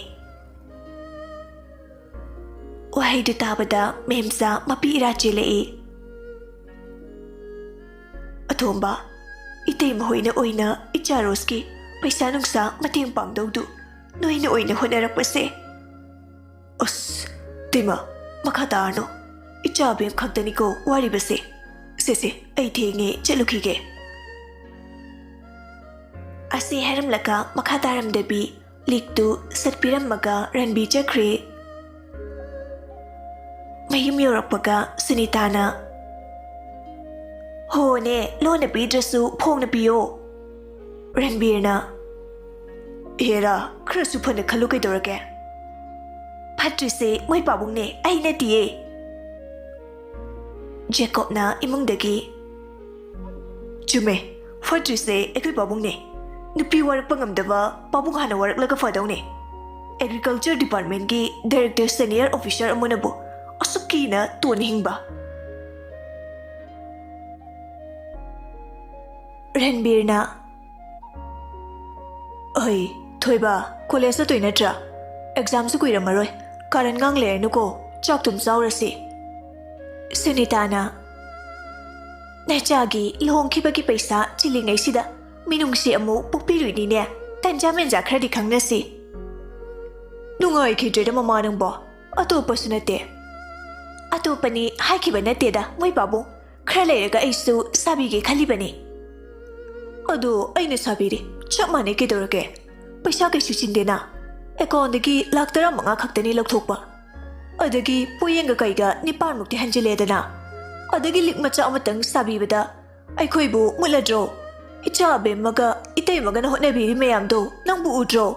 ꯋꯥꯍꯩꯗꯨ ꯇꯥꯕꯗ ꯃꯦꯝꯆꯥ ꯃꯄꯤ ꯏꯔꯥ ꯆꯦꯜꯂꯛꯏ꯫ "ꯑꯇꯣꯝꯕ, ꯏꯇꯩꯃ ꯍꯣꯏꯅ ꯑꯣꯏꯅ ꯏꯆꯥ ꯔꯣꯁꯀꯤ ꯄꯩꯁꯥ ꯅꯨꯡꯁꯥ ꯃꯇꯦꯡ ꯄꯥꯡꯗꯧꯗꯨ ꯅꯣꯏꯅ ꯑꯣꯏꯅ ꯍꯣꯠꯅꯔꯛꯄꯁꯦ꯫" "ꯑꯁ, ꯏꯇꯩꯃ, ꯃꯈꯥ ꯇꯥꯔꯅꯨ꯫ ꯏꯆꯥ ꯑꯕꯦꯝ ꯈꯛꯇꯅꯤꯀꯣ ꯋꯥꯔꯤꯕꯁꯦ꯫ ꯁꯦ, ꯁꯦ, ꯑꯩ ꯊꯦꯡꯉꯦ, ꯆꯠꯂꯨꯈꯤꯒꯦ꯫" ꯑꯁꯤ ꯍꯥꯏꯔꯝꯂꯒ ꯃꯈꯥ ꯇꯥꯔꯝꯗꯕꯤ ꯂꯤꯛꯇꯨ ꯁꯠ ꯄꯤꯔꯝꯃꯒ ꯔꯟꯕꯤꯔ ꯆꯠꯈ꯭ꯔꯦ꯫ ꯃꯌꯨꯝ ꯌꯧꯔꯛꯄꯒ ꯁꯨꯅꯤꯇꯥꯅ, "ꯍꯣꯅꯦ, ꯂꯣꯟꯅ ꯄꯤꯗ꯭ꯔꯁꯨ ꯐꯣꯡꯅ ꯄꯤꯌꯣ꯫" ꯔꯟꯕꯤꯔꯅ, "ꯍꯦꯔꯥ, ꯈꯔꯁꯨ ꯐꯅ ꯈꯜꯂꯨ ꯀꯩꯗꯧꯔꯒꯦ?" "ꯐꯠꯇ꯭ꯔꯤꯁꯦ ꯃꯣꯏ ꯄꯥꯕꯨꯡꯅꯦ, ꯑꯩ ꯅꯠꯇꯤꯌꯦ꯫" ꯖꯦꯀꯣꯕꯅ ꯏꯃꯨꯡꯗꯒꯤ, "ꯆꯨꯝꯃꯦ, ꯐꯠꯇ꯭ꯔꯤꯁꯦ ꯑꯩꯈꯣꯏ ꯄꯥꯕꯨꯡꯅꯦ꯫ ꯅꯨꯄꯤ ꯋꯥꯔꯛꯄ ꯉꯝꯗꯕ ꯄꯥꯕꯨꯡ ꯍꯥꯟꯅ ꯋꯥꯔꯛꯂꯒ ꯐꯗꯧꯅꯦ꯫ ꯑꯦꯒ꯭ꯔꯤꯀꯜꯆꯔ ꯗꯤꯄꯥꯔꯠꯃꯦꯟꯒꯤ ꯗꯥꯏꯔꯦꯛꯇꯔ ꯁꯦꯅꯤꯌꯔ ꯑꯣꯐꯤꯁꯥꯔ ꯑꯃꯅꯕꯨ ꯑꯁꯨꯛ ꯀꯤꯅ ꯇꯣꯟꯅ ꯍꯤꯡꯕ?" ꯔꯟꯕꯤꯔꯅ, "ꯑꯩ, ꯊꯣꯏꯕ, ꯀꯣꯂꯦꯖ ꯆꯠꯇꯣꯏ ꯅꯠꯇ꯭ꯔꯥ? ꯑꯦꯛꯖꯥꯝꯁꯨ ꯀꯨꯏꯔꯝꯃꯔꯣꯏ꯫ ꯀꯥꯔꯟ ꯉꯥꯡ ꯂꯩꯔꯅꯨꯀꯣ, ꯆꯥꯛ ꯊꯨꯝ ꯆꯥꯎꯔꯁꯤ꯫" ꯁꯨꯅꯤꯇꯥꯅ, "ꯅꯆꯥꯒꯤ ꯂꯨꯍꯣꯡꯈꯤꯕꯒꯤ ꯄꯩꯁꯥ ꯆꯤꯜꯂꯤꯉꯩꯁꯤꯗ ꯃꯤꯅꯨꯡꯁꯤ ꯑꯃꯨꯛ ꯄꯣꯛꯄꯤꯔꯨꯏꯅꯤꯅꯦ꯫ ꯇꯟꯖꯥ ꯃꯦꯟꯖꯥ ꯈꯔꯗꯤ ꯈꯪꯅꯁꯤ꯫" "ꯅꯨꯡꯉꯥꯏꯈꯤꯗ꯭ꯔꯦꯗ ꯃꯃꯥ ꯅꯪꯕꯣ꯫ ꯑꯇꯣꯞꯄꯁꯨ ꯅꯠꯇꯦ꯫" "ꯑꯇꯣꯞꯄꯅꯤ ꯍꯥꯏꯈꯤꯕ ꯅꯠꯇꯦꯗ ꯃꯣꯏ ꯄꯥꯕꯨꯡ꯫ ꯈꯔ ꯂꯩꯔꯒ ꯑꯩꯁꯨ ꯁꯥꯕꯤꯒꯦ ꯈꯜꯂꯤꯕꯅꯤ꯫" "ꯑꯗꯣ ꯑꯩꯅ ꯁꯥꯕꯤꯔꯤ, ꯆꯞ ꯃꯥꯟꯅꯩ, ꯀꯩꯗꯧꯔꯒꯦ? ꯄꯩꯁꯥ ꯀꯩꯁꯨ ꯆꯤꯟꯗꯦꯅ꯫ ꯑꯦꯀꯥꯎꯟꯗꯒꯤ ꯂꯥꯛ ꯇꯔꯥꯃꯉꯥ ꯈꯛꯇꯅꯤ ꯂꯧꯊꯣꯛꯄ꯫ ꯑꯗꯒꯤ ꯄꯣꯌꯦꯡꯒ ꯀꯩꯒ ꯅꯤꯄꯥꯟꯃꯨꯛꯇꯤ ꯍꯟꯖꯤꯜꯂꯦꯗꯅ꯫ ꯑꯗꯒꯤ ꯂꯤꯛ ꯃꯆꯥ ꯑꯃꯇꯪ ꯁꯥꯕꯤꯕꯗ ꯑꯩꯈꯣꯏꯕꯨ ꯃꯨꯠꯂꯗ꯭ꯔꯣ? ꯏꯆꯥ ꯑꯕꯦꯝꯃꯒ ꯏꯇꯩꯃꯒꯅ ꯍꯣꯠꯅꯕꯤꯔꯤ ꯃꯌꯥꯝꯗꯣ ꯅꯪꯕꯨ ꯎꯗ꯭ꯔꯣ?"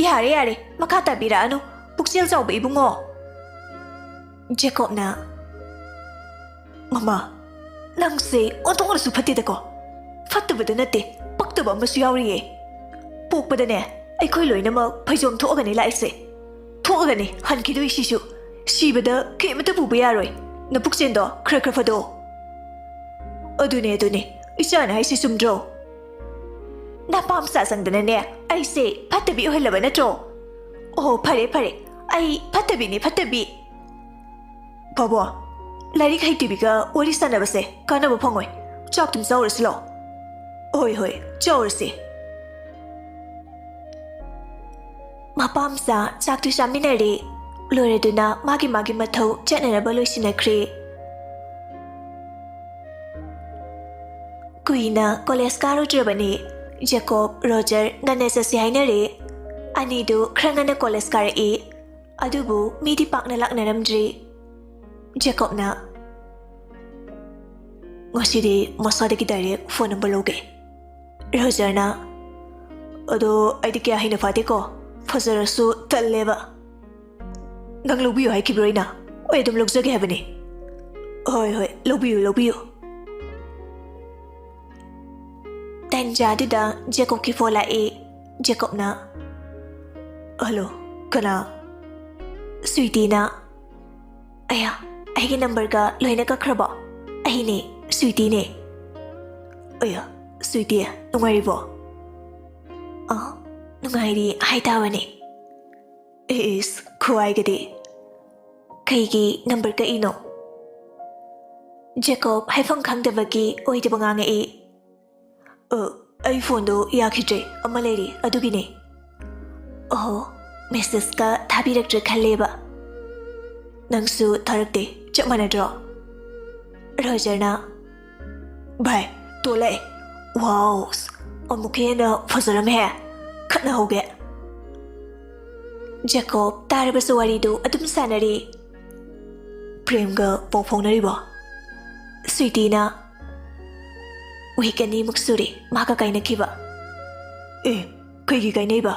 "ꯌꯥꯔꯦ, ꯌꯥꯔꯦ, ꯃꯈꯥ ꯇꯥꯕꯤꯔꯛꯑꯅꯨ, ꯄꯨꯛꯆꯦꯜ ꯆꯥꯎꯕ ꯏꯕꯨꯡꯉꯣ꯫" ꯖꯦꯀꯣꯕꯅ, "ꯃꯃꯥ, ꯅꯪꯁꯦ ꯑꯣꯟꯊꯣꯛꯅꯁꯨ ꯐꯠꯇꯦꯗꯀꯣ꯫ ꯐꯠꯇꯕꯗ ꯅꯠꯇꯦ, ꯄꯛꯇꯕ ꯑꯃꯁꯨ ꯌꯥꯎꯔꯤꯌꯦ꯫ ꯄꯣꯛꯄꯗꯅꯦ ꯑꯩꯈꯣꯏ ꯂꯣꯏꯅꯃꯛ ꯐꯩꯖꯣꯝ ꯊꯣꯛꯑꯒꯅꯤ ꯂꯥꯛꯏꯁꯦ꯫ ꯊꯣꯛꯑꯒꯅꯤ ꯍꯟꯈꯤꯗꯣꯏꯁꯤꯁꯨ꯫ ꯁꯤꯕꯗ ꯀꯩꯝꯇ ꯄꯨꯕ ꯌꯥꯔꯣꯏ꯫ ꯅꯄꯨꯛꯆꯦꯟꯗꯣ ꯈꯔ ꯈꯔ ꯐꯗꯣꯛꯑꯣ꯫" "ꯑꯗꯨꯅꯦ, ꯑꯗꯨꯅꯦ, ꯏꯆꯥꯅ ꯍꯥꯏꯁꯦ ꯆꯨꯝꯗ꯭ꯔꯣ?" "ꯅꯄꯥꯝ ꯆꯥꯁꯪꯗꯅꯅꯦ ꯑꯩꯁꯦ ꯐꯠꯇꯕꯤ ꯑꯣꯏꯍꯜꯂꯕ ꯅꯠꯇ꯭ꯔꯣ? ꯑꯣ, ꯐꯔꯦ, ꯐꯔꯦ, ꯑꯩ ꯐꯠꯇꯕꯤꯅꯦ, ꯐꯠꯇꯕꯤ꯫" "ꯕꯥꯕꯣ, ꯂꯥꯏꯔꯤꯛ ꯍꯩꯇꯕꯤꯒ ꯋꯥꯔꯤ ꯁꯥꯟꯅꯕꯁꯦ ꯀꯥꯟꯅꯕ ꯐꯪꯉꯣꯏ꯫ ꯆꯥꯛ ꯊꯨꯝ ꯆꯥꯎꯔꯁꯤ ꯂꯥꯎ꯫" "ꯍꯣꯏ, ꯍꯣꯏ, ꯆꯥꯎꯔꯁꯤ꯫" ꯃꯄꯥꯝꯆꯥ ꯆꯥꯛꯇꯨ ꯆꯥꯃꯤꯟꯅꯔꯦ꯫ ꯂꯣꯏꯔꯗꯨꯅ ꯃꯥꯒꯤ ꯃꯥꯒꯤ ꯃꯊꯧ ꯆꯠꯅꯅꯕ ꯂꯣꯏꯁꯤꯟꯅꯈ꯭ꯔꯦ꯫ ꯀꯨꯏꯅ ꯀꯣꯂꯦꯖ ꯀꯥꯔꯨꯗ꯭ꯔꯕꯅꯤ꯫ ꯖꯦꯀꯣꯕ, ꯔꯣꯖꯔ ꯉꯟꯅ ꯆꯠꯁꯤ ꯍꯥꯏꯅꯔꯦ꯫ ꯑꯅꯤꯗꯨ ꯈꯔ ꯉꯟꯅ ꯀꯣꯂꯦꯖ ꯀꯥꯔꯛꯏ꯫ ꯑꯗꯨꯕꯨ ꯃꯤꯗꯤ ꯄꯥꯛꯅ ꯂꯥꯛꯅꯔꯝꯗ꯭ꯔꯤ꯫ ꯖꯦꯀꯣꯕꯅ, "ꯉꯁꯤꯗꯤ ꯃꯁꯥꯗꯒꯤ ꯗꯥꯏꯔꯦꯛ ꯐꯣꯟ ꯅꯝꯕꯔ ꯂꯧꯒꯦ꯫" ꯔꯣꯖꯔꯅ, "ꯑꯗꯣ ꯑꯩꯗꯤ ꯀꯌꯥ ꯍꯩꯅ ꯐꯥꯗꯦꯀꯣ, ꯐꯖꯔꯁꯨ ꯇꯜꯂꯦꯕ꯫" "ꯅꯪ ꯂꯧꯕꯤꯌꯨ ꯍꯥꯏꯈꯤꯕ꯭ꯔꯣ ꯑꯩꯅ? ꯑꯩ ꯑꯗꯨꯝ ꯂꯧꯖꯒꯦ ꯍꯥꯏꯕꯅꯤ꯫" "ꯍꯣꯏ, ꯍꯣꯏ, ꯂꯧꯕꯤꯌꯨ, ꯂꯧꯕꯤꯌꯨ꯫" ꯇꯟꯖꯥꯗꯨꯗ ꯖꯦꯀꯣꯕꯀꯤ ꯐꯣꯟ ꯂꯥꯛꯏ꯫ ꯖꯦꯀꯣꯕꯅ, "ꯍꯜꯂꯣ, ꯀꯅꯥ?" ꯁ꯭ꯋꯤꯇꯤꯅ, "ꯑꯌꯥ, ꯑꯩꯒꯤ ꯅꯝꯕꯔꯒ ꯂꯣꯏꯅ ꯀꯛꯈ꯭ꯔꯕꯣ? ꯑꯩꯅꯦ, ꯁ꯭ꯋꯤꯇꯤꯅꯦ꯫" ꯑꯌꯥ, ꯁ꯭ꯋꯤꯇꯤ, ꯅꯨꯡꯉꯥꯏꯔꯤꯕꯣ? ꯑ, ꯅꯨꯡꯉꯥꯏꯔꯤ ꯍꯥꯏꯇꯥꯕꯅꯤ꯫ ꯏꯁ, ꯈꯨꯍꯥꯏꯒꯗꯤ꯫ ꯀꯩꯒꯤ ꯅꯝꯕꯔ ꯀꯛꯏꯅꯣ? ꯖꯦꯀꯣꯕ ꯍꯥꯏꯐꯝ ꯈꯪꯗꯕꯒꯤ ꯑꯣꯏꯗꯕ ꯉꯥꯡꯉꯛꯏ꯫ "ꯑ, ꯑꯩ ꯐꯣꯟꯗꯣ ꯌꯥꯈꯤꯗ꯭ꯔꯦ, ꯑꯃ ꯂꯩꯔꯤ, ꯑꯗꯨꯒꯤꯅꯦ꯫ ꯑꯣꯍꯣ, ꯃꯦꯁꯦꯖꯀ ꯊꯥꯕꯤꯔꯛꯇ꯭ꯔꯦ ꯈꯜꯂꯦꯕ꯫ ꯅꯪꯁꯨ ꯊꯥꯔꯛꯇꯦ, ꯆꯞ ꯃꯥꯟꯅꯗ꯭ꯔꯣ?" ꯔꯣꯖꯔꯅ, "ꯚꯥꯏ, ꯇꯣ ꯂꯥꯛꯑꯦ꯫ ꯋꯥꯎ, ꯑꯃꯨꯛꯀ ꯍꯦꯟꯅ ꯐꯖꯔꯝꯃꯦ꯫ ꯈꯠꯅꯍꯧꯒꯦ꯫" ꯖꯦꯀꯣꯕ ꯇꯥꯔꯕꯁꯨ ꯋꯥꯔꯤꯗꯨ ꯑꯗꯨꯝ ꯁꯥꯟꯅꯔꯤ꯫ "ꯄ꯭ꯔꯦꯝꯒ ꯄꯥꯎ ꯐꯥꯎꯅꯔꯤꯕꯣ?" ꯁ꯭ꯋꯤꯇꯤꯅ, "ꯋꯤꯛ ꯑꯅꯤꯃꯨꯛ ꯁꯨꯔꯦ ꯃꯥꯒ ꯀꯥꯏꯅꯈꯤꯕ꯫" "ꯑꯦ, ꯀꯩꯒꯤ ꯀꯥꯏꯅꯩꯕ?"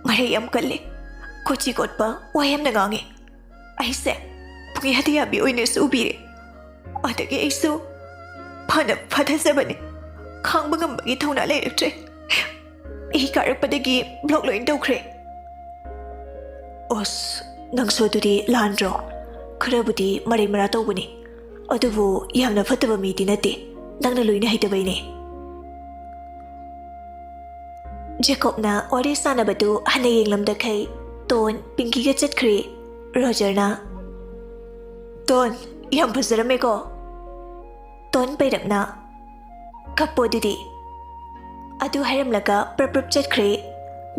"ꯃꯔꯩ ꯌꯥꯝ ꯀꯜꯂꯦ, ꯀꯣꯆꯤ ꯀꯣꯠꯄ ꯋꯥ ꯌꯥꯝꯅ ꯉꯥꯡꯉꯦ꯫ ꯑꯩꯁꯦ ꯄꯨꯡꯌꯥꯗ ꯌꯥꯕꯤ ꯑꯣꯏꯅꯁꯨ ꯎꯕꯤꯔꯦ꯫ ꯑꯗꯒꯤ ꯑꯩꯁꯨ ꯐꯅ ꯐꯊꯖꯕꯅꯦ, ꯈꯥꯡꯕ ꯉꯝꯕꯒꯤ ꯊꯧꯅꯥ ꯂꯩꯔꯛꯇ꯭ꯔꯦ꯫ ꯑꯩ ꯀꯥꯔꯛꯄꯗꯒꯤ ꯕ꯭ꯂꯣꯛ ꯂꯣꯏ ꯇꯧꯈ꯭ꯔꯦ꯫" "ꯑꯁ, ꯅꯪꯁꯨ ꯑꯗꯨꯗꯤ ꯂꯥꯟꯗ꯭ꯔꯣ? ꯈꯔꯕꯨꯗꯤ ꯃꯔꯩ ꯃꯔꯥ ꯇꯧꯕꯅꯤ, ꯑꯗꯨꯕꯨ ꯌꯥꯝꯅ ꯐꯠꯇꯕ ꯃꯤꯗꯤ ꯅꯠꯇꯦ, ꯅꯪꯅ ꯂꯣꯏꯅ ꯍꯩꯇꯕꯩꯅꯦ꯫" ꯖꯦꯀꯣꯕꯅ ꯋꯥꯔꯤ ꯁꯥꯟꯅꯕꯗꯨ ꯍꯟꯅ ꯌꯦꯡꯂꯝꯗꯈꯩ ꯇꯣꯟ ꯄꯤꯡꯀꯤꯒ ꯆꯠꯈ꯭ꯔꯦ꯫ ꯔꯣꯖꯔꯅ, "ꯇꯣꯟ, ꯌꯥꯝ ꯐꯖꯔꯝꯃꯦꯀꯣ꯫" ꯇꯣꯟ ꯄꯩꯔꯞꯅ, "ꯀꯞꯄꯣ ꯑꯗꯨꯗꯤ꯫" ꯑꯗꯨ ꯍꯥꯏꯔꯝꯂꯒ ꯄ꯭ꯔꯞ ꯄ꯭ꯔꯞ ꯆꯠꯈ꯭ꯔꯦ꯫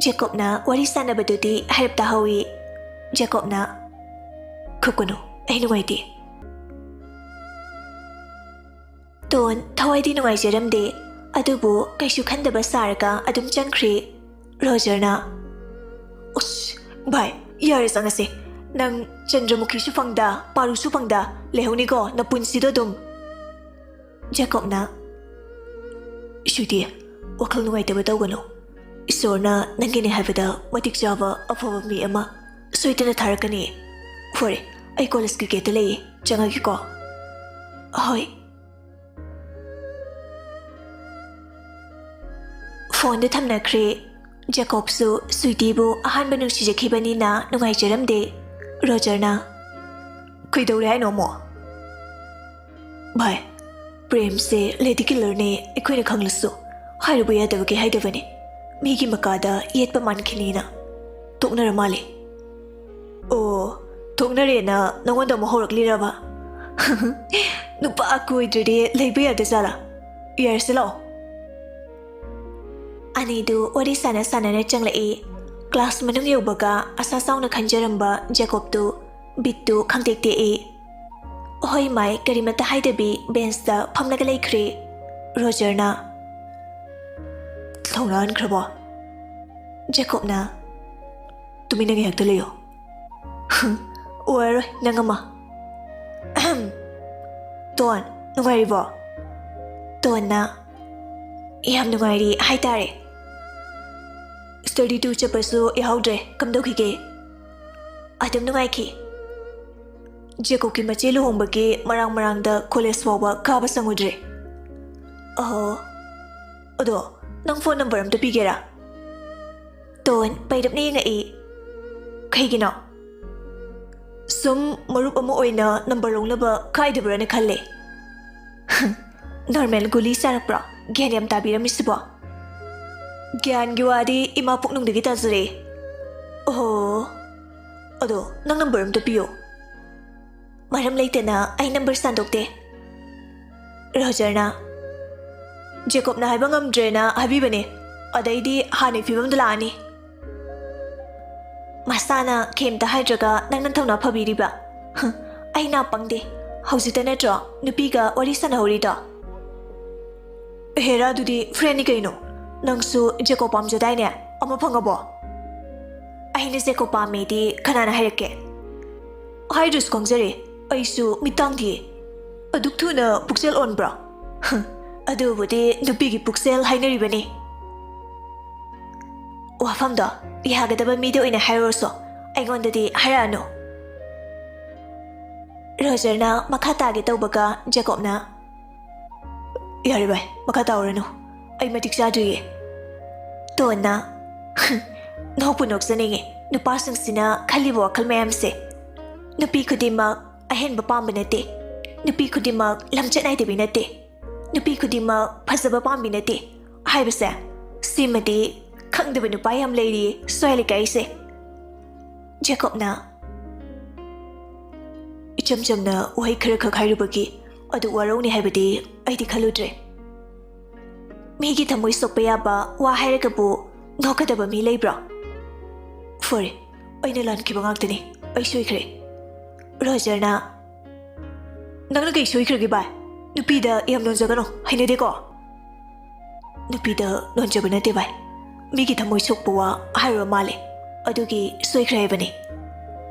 ꯖꯦꯀꯣꯕꯅ ꯋꯥꯔꯤ ꯁꯥꯟꯅꯕꯗꯨꯗꯤ ꯍꯥꯏꯔꯞ ꯇꯥꯍꯧꯏ꯫ ꯖꯦꯀꯣꯕꯅ, "ꯀꯞꯀꯅꯨ, ꯑꯩ ꯅꯨꯡꯉꯥꯏꯇꯦ꯫" ꯇꯣꯟ ꯊꯋꯥꯏꯗꯤ ꯅꯨꯡꯉꯥꯏꯖꯔꯝꯗꯦ, ꯑꯗꯨꯕꯨ ꯀꯩꯁꯨ ꯈꯟꯗꯕ ꯁꯥꯔꯒ ꯑꯗꯨꯝ ꯆꯪꯈ꯭ꯔꯦ꯫ ꯔꯣꯖꯔꯅ, "ꯎꯁ, ꯚꯥꯏ, ꯌꯥꯔꯦ, ꯆꯪꯉꯁꯦ꯫ ꯅꯪ ꯆꯟꯗ꯭ꯔꯃꯨꯈꯤꯁꯨ ꯐꯪꯗ, ꯄꯥꯔꯨꯁꯨ ꯐꯪꯗ ꯂꯩꯍꯧꯅꯤꯀꯣ ꯅꯄꯨꯟꯁꯤꯗꯣ ꯑꯗꯨꯝ꯫" ꯖꯦꯀꯣꯕꯅ, "ꯁ꯭ꯋꯤꯇꯤ, ꯋꯥꯈꯜ ꯅꯨꯡꯉꯥꯏꯇꯕ ꯇꯧꯒꯅꯨ꯫ ꯏꯁꯣꯔꯅ ꯅꯪꯒꯤꯅꯦ ꯍꯥꯏꯕꯗ ꯃꯇꯤꯛ ꯆꯥꯕ ꯑꯐꯕ ꯃꯤ ꯑꯃ ꯁꯣꯏꯗꯅ ꯊꯥꯔꯛꯀꯅꯤ꯫ ꯐꯔꯦ, ꯑꯩ ꯀꯣꯂꯦꯖꯀꯤ ꯒꯦꯠꯇ ꯂꯩꯌꯦ, ꯆꯪꯉꯒꯦꯀꯣ꯫" "ꯍꯣꯏ꯫" ꯐꯣꯟꯗꯨ ꯊꯝꯅꯈ꯭ꯔꯦ꯫ ꯖꯦꯀꯣꯕꯁꯨ ꯁ꯭ꯋꯤꯇꯤꯕꯨ ꯑꯍꯥꯟꯕ ꯅꯨꯡꯁꯤꯖꯈꯤꯕꯅꯤꯅ ꯅꯨꯡꯉꯥꯏꯖꯔꯝꯗꯦ꯫ ꯔꯣꯖꯔꯅ, "ꯀꯩꯗꯧꯔꯦ ꯍꯥꯏꯅꯣ ꯑꯃꯨꯛ?" "ꯚꯥꯏ, ꯄ꯭ꯔꯦꯝꯁꯦ ꯂꯦꯗꯤ ꯀꯤꯂꯔꯅꯦ, ꯑꯩꯈꯣꯏꯅ ꯈꯪꯂꯁꯨ ꯍꯥꯏꯔꯨꯕ ꯌꯥꯗꯕꯒꯤ ꯍꯥꯏꯗꯕꯅꯦ꯫ ꯃꯤꯒꯤ ꯃꯀꯥꯗ ꯌꯦꯠꯄ ꯃꯥꯟꯈꯤꯅꯤꯅ꯫ ꯇꯣꯛꯅꯔ ꯃꯥꯜꯂꯦ꯫ ꯑꯣ, ꯇꯣꯛꯅꯔꯦꯅ ꯅꯉꯣꯟꯗ ꯑꯃꯨꯛ ꯍꯧꯔꯛꯂꯤꯔꯕ? ꯅꯨꯄꯥ ꯀꯣꯏꯗ꯭ꯔꯗꯤ ꯂꯩꯕ ꯌꯥꯗꯖꯥꯠꯂꯥ? ꯌꯥꯔꯁꯤ ꯂꯥꯛꯑꯣ꯫ ꯑꯅꯤꯗꯨ ꯋꯥꯔꯤ ꯁꯥꯟꯅ ꯁꯥꯟꯅꯅ ꯆꯪꯂꯛꯏ꯫ ꯀ꯭ꯂꯥꯁ ꯃꯅꯨꯡ ꯌꯧꯕꯒ ꯑꯁꯥ ꯆꯥꯎꯅ ꯈꯟꯖꯔꯝꯕ ꯖꯦꯀꯣꯕꯇꯨ ꯕꯤꯠꯇꯨ ꯈꯪꯇꯦꯛ ꯇꯦꯛꯏ꯫ ꯍꯣꯏ ꯃꯥꯏ ꯀꯔꯤꯃꯠꯇ ꯍꯥꯏꯗꯕꯤ ꯕꯦꯟꯁꯇ ꯐꯝꯂꯒ ꯂꯩꯈ꯭ꯔꯦ꯫ ꯔꯣꯖꯔꯅ, "ꯊꯧꯅꯥꯍꯟꯈ꯭ꯔꯕꯣ?" ꯖꯦꯀꯣꯕꯅ, "ꯇꯨꯃꯤꯟꯅ ꯉꯥꯏꯍꯥꯛꯇ ꯂꯩꯌꯣ꯫ ꯑꯣꯏꯔꯔꯣꯏ ꯅꯪ ꯑꯃ꯫ ꯑꯍꯝ꯫ ꯇꯣꯟ, ꯅꯨꯡꯉꯥꯏꯔꯤꯕꯣ?" ꯇꯣꯟꯅ, "ꯌꯥꯝ ꯅꯨꯡꯉꯥꯏꯔꯤ ꯍꯥꯏꯇꯥꯔꯦ꯫ ꯁ꯭ꯇꯗꯤ ꯇꯨꯔ ꯆꯠꯄꯁꯨ ꯌꯥꯍꯧꯗ꯭ꯔꯦ, ꯀꯝꯗꯧꯈꯤꯒꯦ?" "ꯑꯗꯨꯝ ꯅꯨꯡꯉꯥꯏꯈꯤ꯫ ꯖꯦꯀꯣꯕꯀꯤ ꯃꯆꯦ ꯂꯨꯍꯣꯡꯕꯒꯤ ꯃꯔꯥꯡ ꯃꯔꯥꯡꯗ ꯀꯣꯂꯦꯖ ꯐꯥꯎꯕ ꯀꯥꯕ ꯆꯪꯉꯨꯗ꯭ꯔꯦ꯫ ꯑꯍꯣ꯫ ꯑꯗꯣ, ꯅꯪ ꯐꯣꯟ ꯅꯝꯕꯔ ꯑꯝꯇ ꯄꯤꯒꯦꯔꯥ?" ꯇꯣꯟ ꯄꯩꯔꯞꯅ ꯌꯦꯡꯉꯛꯏ꯫ "ꯀꯩꯒꯤꯅꯣ?" "ꯁꯨꯝ ꯃꯔꯨꯞ ꯑꯃ ꯑꯣꯏꯅ ꯅꯝꯕꯔ ꯂꯧꯅꯕ ꯀꯥꯏꯗꯕ꯭ꯔꯥꯅ ꯈꯜꯂꯦ꯫" "ꯅꯣꯔꯃꯦꯜ ꯒꯨꯂꯤ ꯆꯥꯔꯛꯄ꯭ꯔꯣ ꯒ꯭ꯌꯥꯟ ꯌꯥꯝ ꯇꯥꯕꯤꯔꯝꯃꯤꯁꯤꯕꯣ?" "ꯒ꯭ꯌꯥꯟꯒꯤ ꯋꯥꯗꯤ ꯏꯃꯥ ꯄꯨꯛꯅꯨꯡꯗꯒꯤ ꯇꯥꯖꯔꯦ꯫" "ꯑꯣꯍꯣ꯫ ꯑꯗꯣ, ꯅꯪ ꯅꯝꯕꯔ ꯑꯝꯇ ꯄꯤꯌꯣ꯫" "ꯃꯔꯝ ꯂꯩꯇꯅ ꯑꯩ ꯅꯝꯕꯔ ꯁꯟꯗꯣꯛꯇꯦ꯫" ꯔꯣꯖꯔꯅ, "ꯖꯦꯀꯣꯕꯅ ꯍꯥꯏꯕ ꯉꯝꯗ꯭ꯔꯦꯅ ꯍꯥꯏꯕꯤꯕꯅꯦ, ꯑꯗꯩꯗꯤ ꯍꯥꯟꯅꯒꯤ ꯐꯤꯕꯝꯗ ꯂꯥꯛꯑꯅꯤ꯫" "ꯃꯁꯥꯅ ꯀꯩꯝꯇ ꯍꯥꯏꯗ꯭ꯔꯒ ꯅꯪꯅ ꯊꯧꯅꯥ ꯐꯕꯤꯔꯤꯕ? ꯍꯨꯝ, ꯑꯩ ꯅꯥ ꯄꯪꯗꯦ꯫ ꯍꯧꯖꯤꯛꯇ ꯅꯠꯇ꯭ꯔꯣ ꯅꯨꯄꯤꯒ ꯋꯥꯔꯤ ꯁꯥꯟꯅꯍꯧꯔꯤꯗꯣ?" "ꯍꯦꯔꯥ, ꯑꯗꯨꯗꯤ ꯐ꯭ꯔꯦꯟꯅꯤ ꯀꯩꯅꯣ꯫ ꯅꯪꯁꯨ ꯖꯦꯀꯣꯕ ꯄꯥꯝꯖꯗꯥꯏꯅꯦ? ꯑꯃ ꯐꯪꯉꯕꯣ?" "ꯑꯩꯅ ꯖꯦꯀꯣꯕ ꯄꯥꯝꯃꯦꯗꯤ ꯀꯅꯥꯅ ꯍꯥꯏꯔꯛꯀꯦ?" "ꯍꯥꯏꯗ꯭ꯔꯁꯨ ꯈꯪꯖꯔꯦ꯫ ꯑꯩꯁꯨ ꯃꯤꯠ ꯇꯥꯡꯗꯤꯌꯦ꯫ ꯑꯗꯨꯛ ꯊꯨꯅ ꯄꯨꯛꯆꯦꯜ ꯑꯣꯟꯕ꯭ꯔꯣ?" "ꯍꯨꯝ, ꯑꯗꯨꯕꯨꯗꯤ ꯅꯨꯄꯤꯒꯤ ꯄꯨꯛꯆꯦꯜ ꯍꯥꯏꯅꯔꯤꯕꯅꯤ꯫" "ꯋꯥꯐꯝꯗꯣ ꯌꯥꯒꯗꯕ ꯃꯤꯗ ꯑꯣꯏꯅ ꯍꯥꯏꯔꯨꯔꯁꯨ, ꯑꯩꯉꯣꯟꯗꯗꯤ ꯍꯥꯏꯔꯛꯑꯅꯨ꯫" ꯔꯣꯖꯔꯅ ꯃꯈꯥ ꯇꯥꯒꯦ ꯇꯧꯕꯒ ꯖꯦꯀꯣꯕꯅ, "ꯌꯥꯔꯦ ꯚꯥꯏ, ꯃꯈꯥ ꯇꯥꯎꯔꯅꯨ꯫ ꯑꯩ ꯃꯇꯤꯛ ꯆꯥꯗ꯭ꯔꯤꯌꯦ꯫" ꯇꯣꯟꯅ, "ꯅꯣꯛꯄꯨ ꯅꯣꯛꯆꯅꯤꯡꯉꯤ, ꯅꯨꯄꯥꯁꯤꯡꯁꯤꯅ ꯈꯜꯂꯤꯕ ꯋꯥꯈꯜ ꯃꯌꯥꯝꯁꯦ꯫ ꯅꯨꯄꯤ ꯈꯨꯗꯤꯡꯃꯛ ꯑꯍꯦꯟꯕ ꯄꯥꯝꯕ ꯅꯠꯇꯦ꯫ ꯅꯨꯄꯤ ꯈꯨꯗꯤꯡꯃꯛ ꯂꯝꯆꯠ ꯅꯥꯏꯗꯕꯤ ꯅꯠꯇꯦ꯫ ꯅꯨꯄꯤ ꯈꯨꯗꯤꯡꯃꯛ ꯐꯖꯕ ꯄꯥꯝꯕꯤ ꯅꯠꯇꯦ ꯍꯥꯏꯕꯁꯦ ꯁꯤꯃꯗꯤ ꯈꯪꯗꯕ ꯅꯨꯄꯥ ꯌꯥꯝ ꯂꯩꯔꯤ ꯁ꯭ꯋꯥꯏ ꯂꯩꯀꯥꯏꯁꯦ꯫ ꯖꯦꯀꯣꯕꯅ, ꯏꯆꯝ ꯆꯝꯅ ꯋꯥꯍꯩ ꯈꯔꯈꯛ ꯍꯥꯏꯔꯨꯕꯒꯤ ꯑꯗꯨ ꯋꯥꯔꯧꯅꯤ ꯍꯥꯏꯕꯗꯤ ꯑꯩꯗꯤ ꯈꯜꯂꯨꯗ꯭ꯔꯦ꯫ ꯃꯤꯒꯤ ꯊꯃꯣꯏ ꯁꯣꯛꯄ ꯌꯥꯕ ꯋꯥ ꯍꯥꯏꯔꯒꯕꯨ ꯅꯣꯛꯀꯗꯕ ꯃꯤ ꯂꯩꯕ꯭ꯔꯣ? ꯐꯔꯦ, ꯑꯩꯅ ꯂꯥꯟꯈꯤꯕ ꯉꯥꯛꯇꯅꯤ꯫ ꯑꯩ ꯁꯣꯏꯈ꯭ꯔꯦ꯫ ꯔꯣꯖꯔꯅ, ꯅꯪꯅ ꯀꯩ ꯁꯣꯏꯈ꯭ꯔꯒꯦ ꯚꯥꯏ? ꯅꯨꯄꯤꯗ ꯌꯥꯝ ꯅꯣꯟꯖꯒꯅꯨ, ꯍꯩꯅꯗꯦꯀꯣ꯫ ꯅꯨꯄꯤꯗ ꯅꯣꯟꯖꯕ ꯅꯠꯇꯦ ꯚꯥꯏ, ꯃꯤꯒꯤ ꯊꯃꯣꯏ ꯁꯣꯛꯄ ꯋꯥ ꯍꯥꯏꯔꯨꯔ ꯃꯥꯜꯂꯦ, ꯑꯗꯨꯒꯤ ꯁꯣꯏꯈ꯭ꯔꯦ ꯍꯥꯏꯕꯅꯤ꯫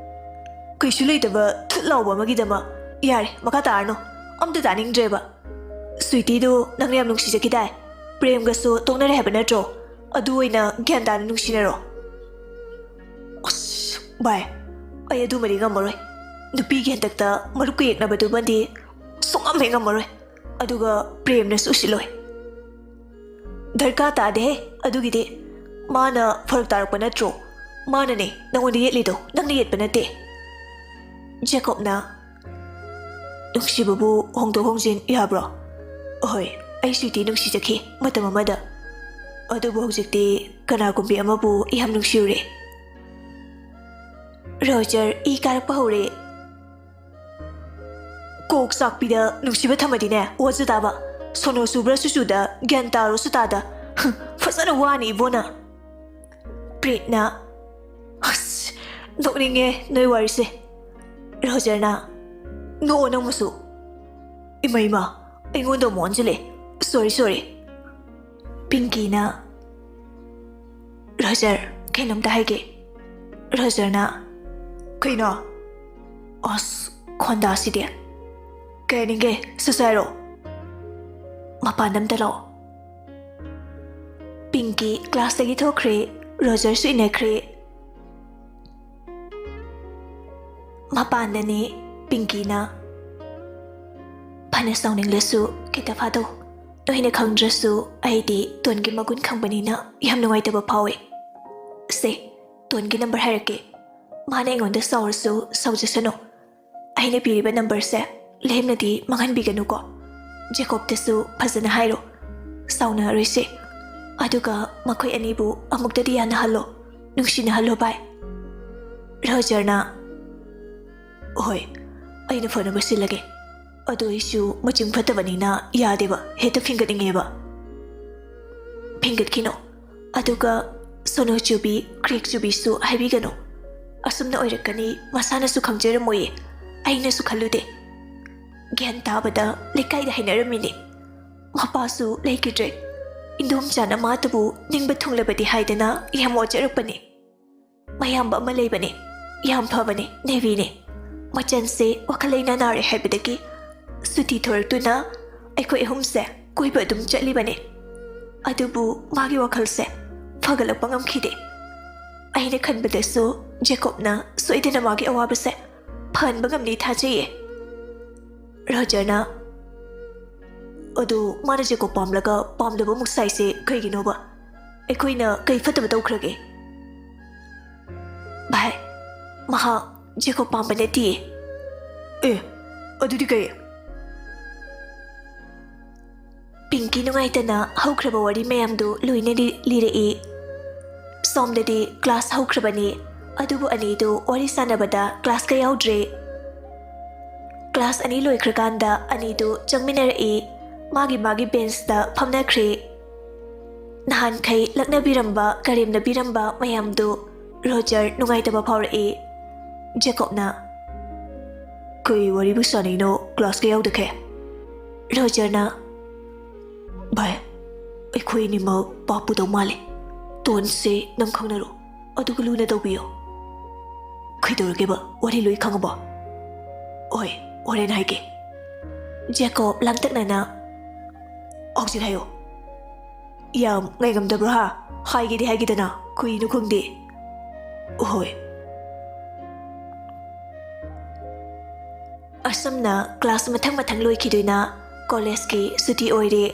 ꯀꯩꯁꯨ ꯂꯩꯇꯕ ꯊꯨꯠ ꯂꯥꯎꯕ ꯑꯃꯒꯤꯗꯃꯛ꯫ ꯌꯥꯔꯦ, ꯃꯈꯥ ꯇꯥꯔꯅꯨ, ꯑꯝꯇ ꯇꯥꯅꯤꯡꯗ꯭ꯔꯦꯕ꯫ ꯁ꯭ꯋꯤꯇꯤꯗꯨ ꯅꯪꯅ ꯌꯥꯝ ꯅꯨꯡꯁꯤꯖꯈꯤꯗꯥꯏ? ꯄ꯭ꯔꯦꯝꯒꯁꯨ ꯇꯣꯛꯅꯔꯦ ꯍꯥꯏꯕ ꯅꯠꯇ꯭ꯔꯣ? ꯑꯗꯨ ꯑꯣꯏꯅ ꯒ꯭ꯌꯥꯟ ꯇꯥꯅ ꯅꯨꯡꯁꯤꯅꯔꯣ꯫ ꯑꯁ ꯚꯥꯏ, ꯑꯩ ꯑꯗꯨꯃꯗꯤ ꯉꯝꯃꯔꯣꯏ꯫ ꯅꯨꯄꯤꯒꯤ ꯍꯟꯗꯛꯇ ꯃꯔꯨꯞꯀ ꯌꯦꯛꯅꯕꯗꯨꯃꯗꯤ ꯁꯨꯡꯉꯝ ꯍꯦꯛ ꯉꯝꯃꯔꯣꯏ꯫ ꯑꯗꯨꯒ ꯄ꯭ꯔꯦꯝꯅꯁꯨ ꯎꯁꯤꯠꯂꯣꯏ꯫ ꯗꯔꯀꯥꯔ ꯇꯥꯗꯦꯍꯦ ꯑꯗꯨꯒꯤꯗꯤ꯫ ꯃꯥꯅ ꯐꯔꯛ ꯇꯥꯔꯛꯄ ꯅꯠꯇ꯭ꯔꯣ? ꯃꯥꯅꯅꯦ ꯅꯪꯉꯣꯟꯗ ꯌꯦꯠꯂꯤꯗꯣ, ꯅꯪꯅ ꯌꯦꯠꯄ ꯅꯠꯇꯦ꯫ ꯖꯦꯀꯣꯕꯅ, ꯅꯨꯡꯁꯤꯕꯕꯨ ꯍꯣꯡꯗꯣꯛ ꯍꯣꯡꯖꯤꯟ ꯌꯥꯕ꯭ꯔꯣ? ꯑꯍꯣꯏ, ꯑꯩ ꯁ꯭ꯋꯤꯇꯤ ꯅꯨꯡꯁꯤꯖꯈꯤ ꯃꯇꯝ ꯑꯃꯗ, ꯑꯗꯨꯕꯨ ꯍꯧꯖꯤꯛꯇꯤ ꯀꯅꯥꯒꯨꯝꯕꯤ ꯑꯃꯕꯨ ꯌꯥꯝ ꯅꯨꯡꯁꯤꯔꯨꯔꯦ꯫ ꯔꯣꯖꯔ ꯏ ꯀꯥꯔꯛꯄ ꯍꯧꯔꯦ꯫ ꯀꯣꯛ ꯆꯥꯛꯄꯤꯗ ꯅꯨꯡꯁꯤꯕ ꯊꯝꯃꯗꯤꯅꯦ, ꯋꯥꯖ ꯇꯥꯕ꯫ ꯁꯣꯅꯣ ꯆꯨꯕ꯭ꯔꯥ ꯆꯨꯆꯨꯗ, ꯒ꯭ꯌꯥꯟ ꯇꯥꯔꯣ ꯆꯨꯇꯥꯗ꯫ ꯐꯖꯅ ꯋꯥꯅꯤ ꯏꯕꯣꯅ꯫ ꯄ꯭ꯔꯤꯠꯅ, ꯑꯁ, ꯅꯣꯛꯅꯤꯡꯉꯦ ꯅꯣꯏ ꯋꯥꯔꯤꯁꯦ꯫ ꯔꯣꯖꯔꯅ, ꯅꯣꯛꯑꯣ ꯅꯪꯕꯨꯁꯨ꯫ ꯏꯃꯥ, ꯏꯃꯥ, ꯑꯩꯉꯣꯟꯗ ꯑꯃꯨꯛ ꯑꯣꯟꯁꯤꯜꯂꯦ꯫ ꯁꯣꯔꯤ, ꯁꯣꯔꯤ꯫ ꯄꯤꯡꯀꯤꯅ, ꯔꯣꯖꯔ, ꯀꯩꯅꯣꯝꯇ ꯍꯥꯏꯒꯦ꯫ ꯔꯣꯖꯔꯅ, ꯀꯩꯅꯣ? ꯑꯁ, ꯈꯣꯟꯗꯥꯁꯤꯗꯤ꯫ ꯀꯩ ꯍꯥꯏꯅꯤꯡꯒꯦ? ꯁꯠ ꯁꯠ ꯍꯥꯏꯔꯣ꯫ ꯃꯄꯥꯟꯗ ꯑꯝꯇ ꯂꯥꯛꯑꯣ꯫ ꯄꯤꯡꯀꯤ ꯀ꯭ꯂꯥꯁꯇꯒꯤ ꯊꯣꯛꯈ꯭ꯔꯦ, ꯔꯣꯖꯔꯁꯨ ꯏꯟꯅꯈ꯭ꯔꯦ꯫ ꯃꯄꯥꯟꯗꯅꯤ ꯄꯤꯡꯀꯤꯅ, ꯐꯅ ꯁꯥꯎꯅꯤꯡꯂꯁꯨ ꯈꯤꯇ ꯐꯥꯗꯧ꯫ ꯅꯣꯏꯅ ꯈꯪꯗ꯭ꯔꯁꯨ ꯑꯩꯗꯤ ꯇꯣꯟꯒꯤ ꯃꯒꯨꯟ ꯈꯪꯕꯅꯤꯅ ꯌꯥꯝ ꯅꯨꯡꯉꯥꯏꯇꯕ ꯐꯥꯎꯋꯦ꯫ ꯁꯦ, ꯇꯣꯟꯒꯤ ꯅꯝꯕꯔ ꯍꯥꯏꯔꯛꯀꯦ꯫ ꯃꯥꯅ ꯑꯩꯉꯣꯟꯗ ꯁꯥꯎꯔꯁꯨ ꯁꯥꯎꯖꯁꯅꯨ꯫ ꯑꯩꯅ ꯄꯤꯔꯤꯕ ꯅꯝꯕꯔꯁꯦ ꯂꯦꯝꯅꯗꯤ ꯃꯥꯡꯍꯟꯕꯤꯒꯅꯨꯀꯣ꯫ ꯖꯦꯀꯣꯕꯇꯁꯨ ꯐꯖꯅ ꯍꯥꯏꯔꯣ, ꯁꯥꯎꯅꯔꯣꯏꯁꯦ꯫ ꯑꯗꯨꯒ ꯃꯈꯣꯏ ꯑꯅꯤꯕꯨ ꯑꯃꯨꯛꯇꯗꯤ ꯌꯥꯅꯍꯜꯂꯣ, ꯅꯨꯡꯁꯤꯅꯍꯜꯂꯣ ꯚꯥꯏ꯫ ꯔꯣꯖꯔꯅ, "ꯍꯣꯏ, ꯑꯩꯅ ꯐꯅꯕ ꯁꯤꯜꯂꯒꯦ꯫ ꯑꯗꯨ ꯑꯩꯁꯨ ꯃꯆꯤꯡ ꯐꯠꯇꯕꯅꯤꯅ ꯌꯥꯗꯦꯕ, ꯍꯦꯛꯇ ꯐꯤꯡꯒꯠꯅꯤꯡꯉꯦꯕ꯫" "ꯐꯤꯡꯒꯠꯈꯤꯅꯣ꯫ ꯑꯗꯨꯒ ꯁꯣꯅꯣ ꯆꯨꯕꯤ, ꯀ꯭ꯔꯦꯛ ꯆꯨꯕꯤꯁꯨ ꯍꯥꯏꯕꯤꯒꯅꯨ꯫ ꯑꯁꯨꯝꯅ ꯑꯣꯏꯔꯛꯀꯅꯤ ꯃꯁꯥꯅꯁꯨ ꯈꯪꯖꯔꯝꯃꯣꯏꯌꯦ, ꯑꯩꯅꯁꯨ ꯈꯜꯂꯨꯗꯦ꯫ ꯒ꯭ꯌꯥꯟ ꯇꯥꯕꯗ ꯂꯩꯀꯥꯏꯗ ꯍꯥꯏꯅꯔꯝꯃꯤꯅꯤ꯫ ꯃꯄꯥꯁꯨ ꯂꯩꯈꯤꯗ꯭ꯔꯦ꯫ ꯏꯟꯗꯣꯝꯆꯥꯅ ꯃꯥꯇꯕꯨ ꯅꯤꯡꯕ ꯊꯨꯡꯂꯕꯗꯤ ꯍꯥꯏꯗꯅ ꯌꯥꯝ ꯋꯥꯖꯔꯛꯄꯅꯤ꯫ ꯃꯌꯥꯝꯕ ꯑꯃ ꯂꯩꯕꯅꯤ, ꯌꯥꯝ ꯐꯕꯅꯤ, ꯅꯦꯚꯤꯅꯤ꯫ ꯃꯆꯟꯁꯦ ꯋꯥꯈꯜ ꯂꯩꯅꯥ ꯅꯥꯔꯦ ꯍꯥꯏꯕꯗꯒꯤ ꯁꯨꯇꯤ ꯊꯣꯔꯛꯇꯨꯅ ꯑꯩꯈꯣꯏ ꯑꯍꯨꯝꯁꯦ ꯀꯣꯏꯕ ꯑꯗꯨꯝ ꯆꯠꯂꯤꯕꯅꯤ꯫ ꯑꯗꯨꯕꯨ ꯃꯥꯒꯤ ꯋꯥꯈꯜꯁꯦ ꯐꯒꯠꯂꯛꯄ ꯉꯝꯈꯤꯗꯦ꯫ ꯑꯩꯅ ꯈꯟꯕꯗꯁꯨ ꯖꯦꯀꯣꯕꯅ ꯁꯣꯏꯗꯅ ꯃꯥꯒꯤ ꯑꯋꯥꯕꯁꯦ ꯐꯍꯟꯕ ꯉꯝꯅꯤ ꯊꯥꯖꯩꯌꯦ꯫" ꯔꯣꯖꯔꯅ, "ꯑꯗꯨ ꯃꯥꯅ ꯖꯦꯀꯣꯕ ꯄꯥꯝꯂꯒ ꯄꯥꯝꯗꯕ ꯑꯃꯨꯛ ꯁꯥꯏꯁꯦ ꯀꯩꯒꯤꯅꯣꯕ? ꯑꯩꯈꯣꯏꯅ ꯀꯩ ꯐꯠꯇꯕ ꯇꯧꯈ꯭ꯔꯒꯦ?" "ꯚꯥꯏ, ꯃꯍꯥꯛ ꯖꯦꯀꯣꯕ ꯄꯥꯝꯕ ꯅꯠꯇꯤꯌꯦ꯫" "ꯑꯦ, ꯑꯗꯨꯗꯤ ꯀꯩ?" ꯄꯤꯡꯀꯤ ꯅꯨꯡꯉꯥꯏꯇꯅ ꯍꯧꯈ꯭ꯔꯕ ꯋꯥꯔꯤ ꯃꯌꯥꯝꯗꯨ ꯂꯣꯏꯅ ꯂꯤ-, ꯂꯤꯔꯛꯏ꯫ ꯁꯣꯝꯗꯗꯤ ꯀ꯭ꯂꯥꯁ ꯍꯧꯈ꯭ꯔꯕꯅꯤ, ꯑꯗꯨꯕꯨ ꯑꯅꯤꯗꯨ ꯋꯥꯔꯤ ꯁꯥꯟꯅꯕꯗ ꯀ꯭ꯂꯥꯁꯀ ꯌꯥꯎꯗ꯭ꯔꯦ꯫ ꯀ꯭ꯂꯥꯁ ꯑꯅꯤ ꯂꯣꯏꯈ꯭ꯔꯀꯥꯟꯗ ꯑꯅꯤꯗꯨ ꯆꯪꯃꯤꯟꯅꯔꯛꯏ, ꯃꯥꯒꯤ ꯃꯥꯒꯤ ꯕꯦꯟꯁꯇ ꯐꯝꯅꯈ꯭ꯔꯦ꯫ ꯅꯍꯥꯟꯈꯩ ꯂꯛꯅꯕꯤꯔꯝꯕ, ꯀꯔꯦꯝꯅꯕꯤꯔꯝꯕ ꯃꯌꯥꯝꯗꯨ ꯔꯣꯖꯔ ꯅꯨꯡꯉꯥꯏꯇꯕ ꯐꯥꯎꯔꯛꯏ꯫ ꯖꯦꯀꯣꯕꯅ, "ꯀꯩ ꯋꯥꯔꯤꯕꯨ ꯁꯥꯟꯅꯩꯅꯣ ꯀ꯭ꯂꯥꯁꯀ ꯌꯥꯎꯗꯈꯩ?" ꯔꯣꯖꯔꯅ, "ꯚꯥꯏ, ꯑꯩꯈꯣꯏ ꯑꯅꯤꯃꯛ ꯄꯥꯞ ꯄꯨꯗꯧ ꯃꯥꯜꯂꯦ꯫ ꯇꯣꯟꯁꯦ ꯅꯪ ꯈꯪꯅꯔꯣ, ꯑꯗꯨꯒ ꯂꯨꯅ ꯇꯧꯕꯤꯌꯣ꯫" "ꯀꯩꯗꯧꯔꯒꯦꯕ? ꯋꯥꯔꯤ ꯂꯣꯏ ꯈꯪꯉꯕꯣ?" "ꯍꯣꯏ, ꯍꯣꯔꯦꯟ ꯍꯥꯏꯒꯦ꯫" ꯖꯦꯀꯣꯕ ꯂꯥꯡꯇꯛꯅꯅ, "ꯍꯧꯖꯤꯛ ꯍꯥꯏꯌꯣ꯫ ꯌꯥꯝ ꯉꯥꯏꯉꯝꯗꯕ꯭ꯔꯣ ꯍꯥ? ꯍꯥꯏꯒꯦꯗꯤ ꯍꯥꯏꯒꯦꯗꯅ, ꯀꯨꯏꯅ ꯈꯪꯗꯦ꯫" "ꯍꯣꯏ꯫" ꯑꯁꯨꯝꯅ ꯀ꯭ꯂꯥꯁ ꯃꯊꯪ ꯃꯊꯪ ꯂꯣꯏꯈꯤꯗꯨꯅ ꯀꯣꯂꯦꯖꯀꯤ ꯁꯨꯇꯤ ꯑꯣꯏꯔꯦ꯫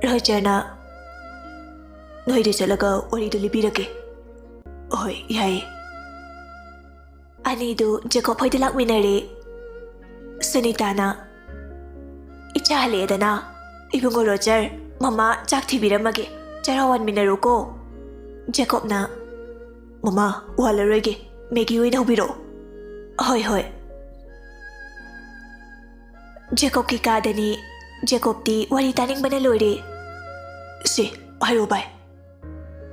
ꯔꯣꯖꯔꯅ, "ꯅꯣꯏꯗ ꯆꯠꯂꯒ ꯋꯥꯔꯤꯗꯨ ꯂꯤꯕꯤꯔꯒꯦ꯫" "ꯍꯣꯏ, ꯌꯥꯏꯌꯦ꯫" ꯑꯅꯤꯗꯨ ꯖꯦꯀꯣꯕ ꯍꯣꯏꯗ ꯂꯥꯛꯃꯤꯟꯅꯔꯦ꯫ ꯁꯨꯅꯤꯇꯥꯅ, "ꯏꯆꯥ ꯍꯜꯂꯛꯑꯦꯗꯅ꯫ ꯏꯕꯨꯡꯉꯣ ꯔꯣꯖꯔ, ꯃꯃꯥ ꯆꯥꯛ ꯊꯤꯕꯤꯔꯝꯃꯒꯦ, ꯆꯔꯥ ꯋꯥꯟꯃꯤꯟꯅꯔꯣꯀꯣ꯫" ꯖꯦꯀꯣꯕꯅ, "ꯃꯃꯥ, ꯋꯥꯜꯂꯔꯣꯏꯒꯦ, ꯃꯦꯒꯤ ꯑꯣꯏꯅ ꯍꯧꯕꯤꯔꯛꯑꯣ꯫" "ꯍꯣꯏ, ꯍꯣꯏ꯫" ꯖꯦꯀꯣꯕꯀꯤ ꯀꯥꯗꯅꯤ꯫ ꯖꯦꯀꯣꯕꯇꯤ ꯋꯥꯔꯤ ꯇꯥꯅꯤꯡꯕꯅ ꯂꯣꯏꯔꯦ꯫ "ꯁꯦ, ꯍꯥꯏꯔꯣ ꯚꯥꯏ꯫"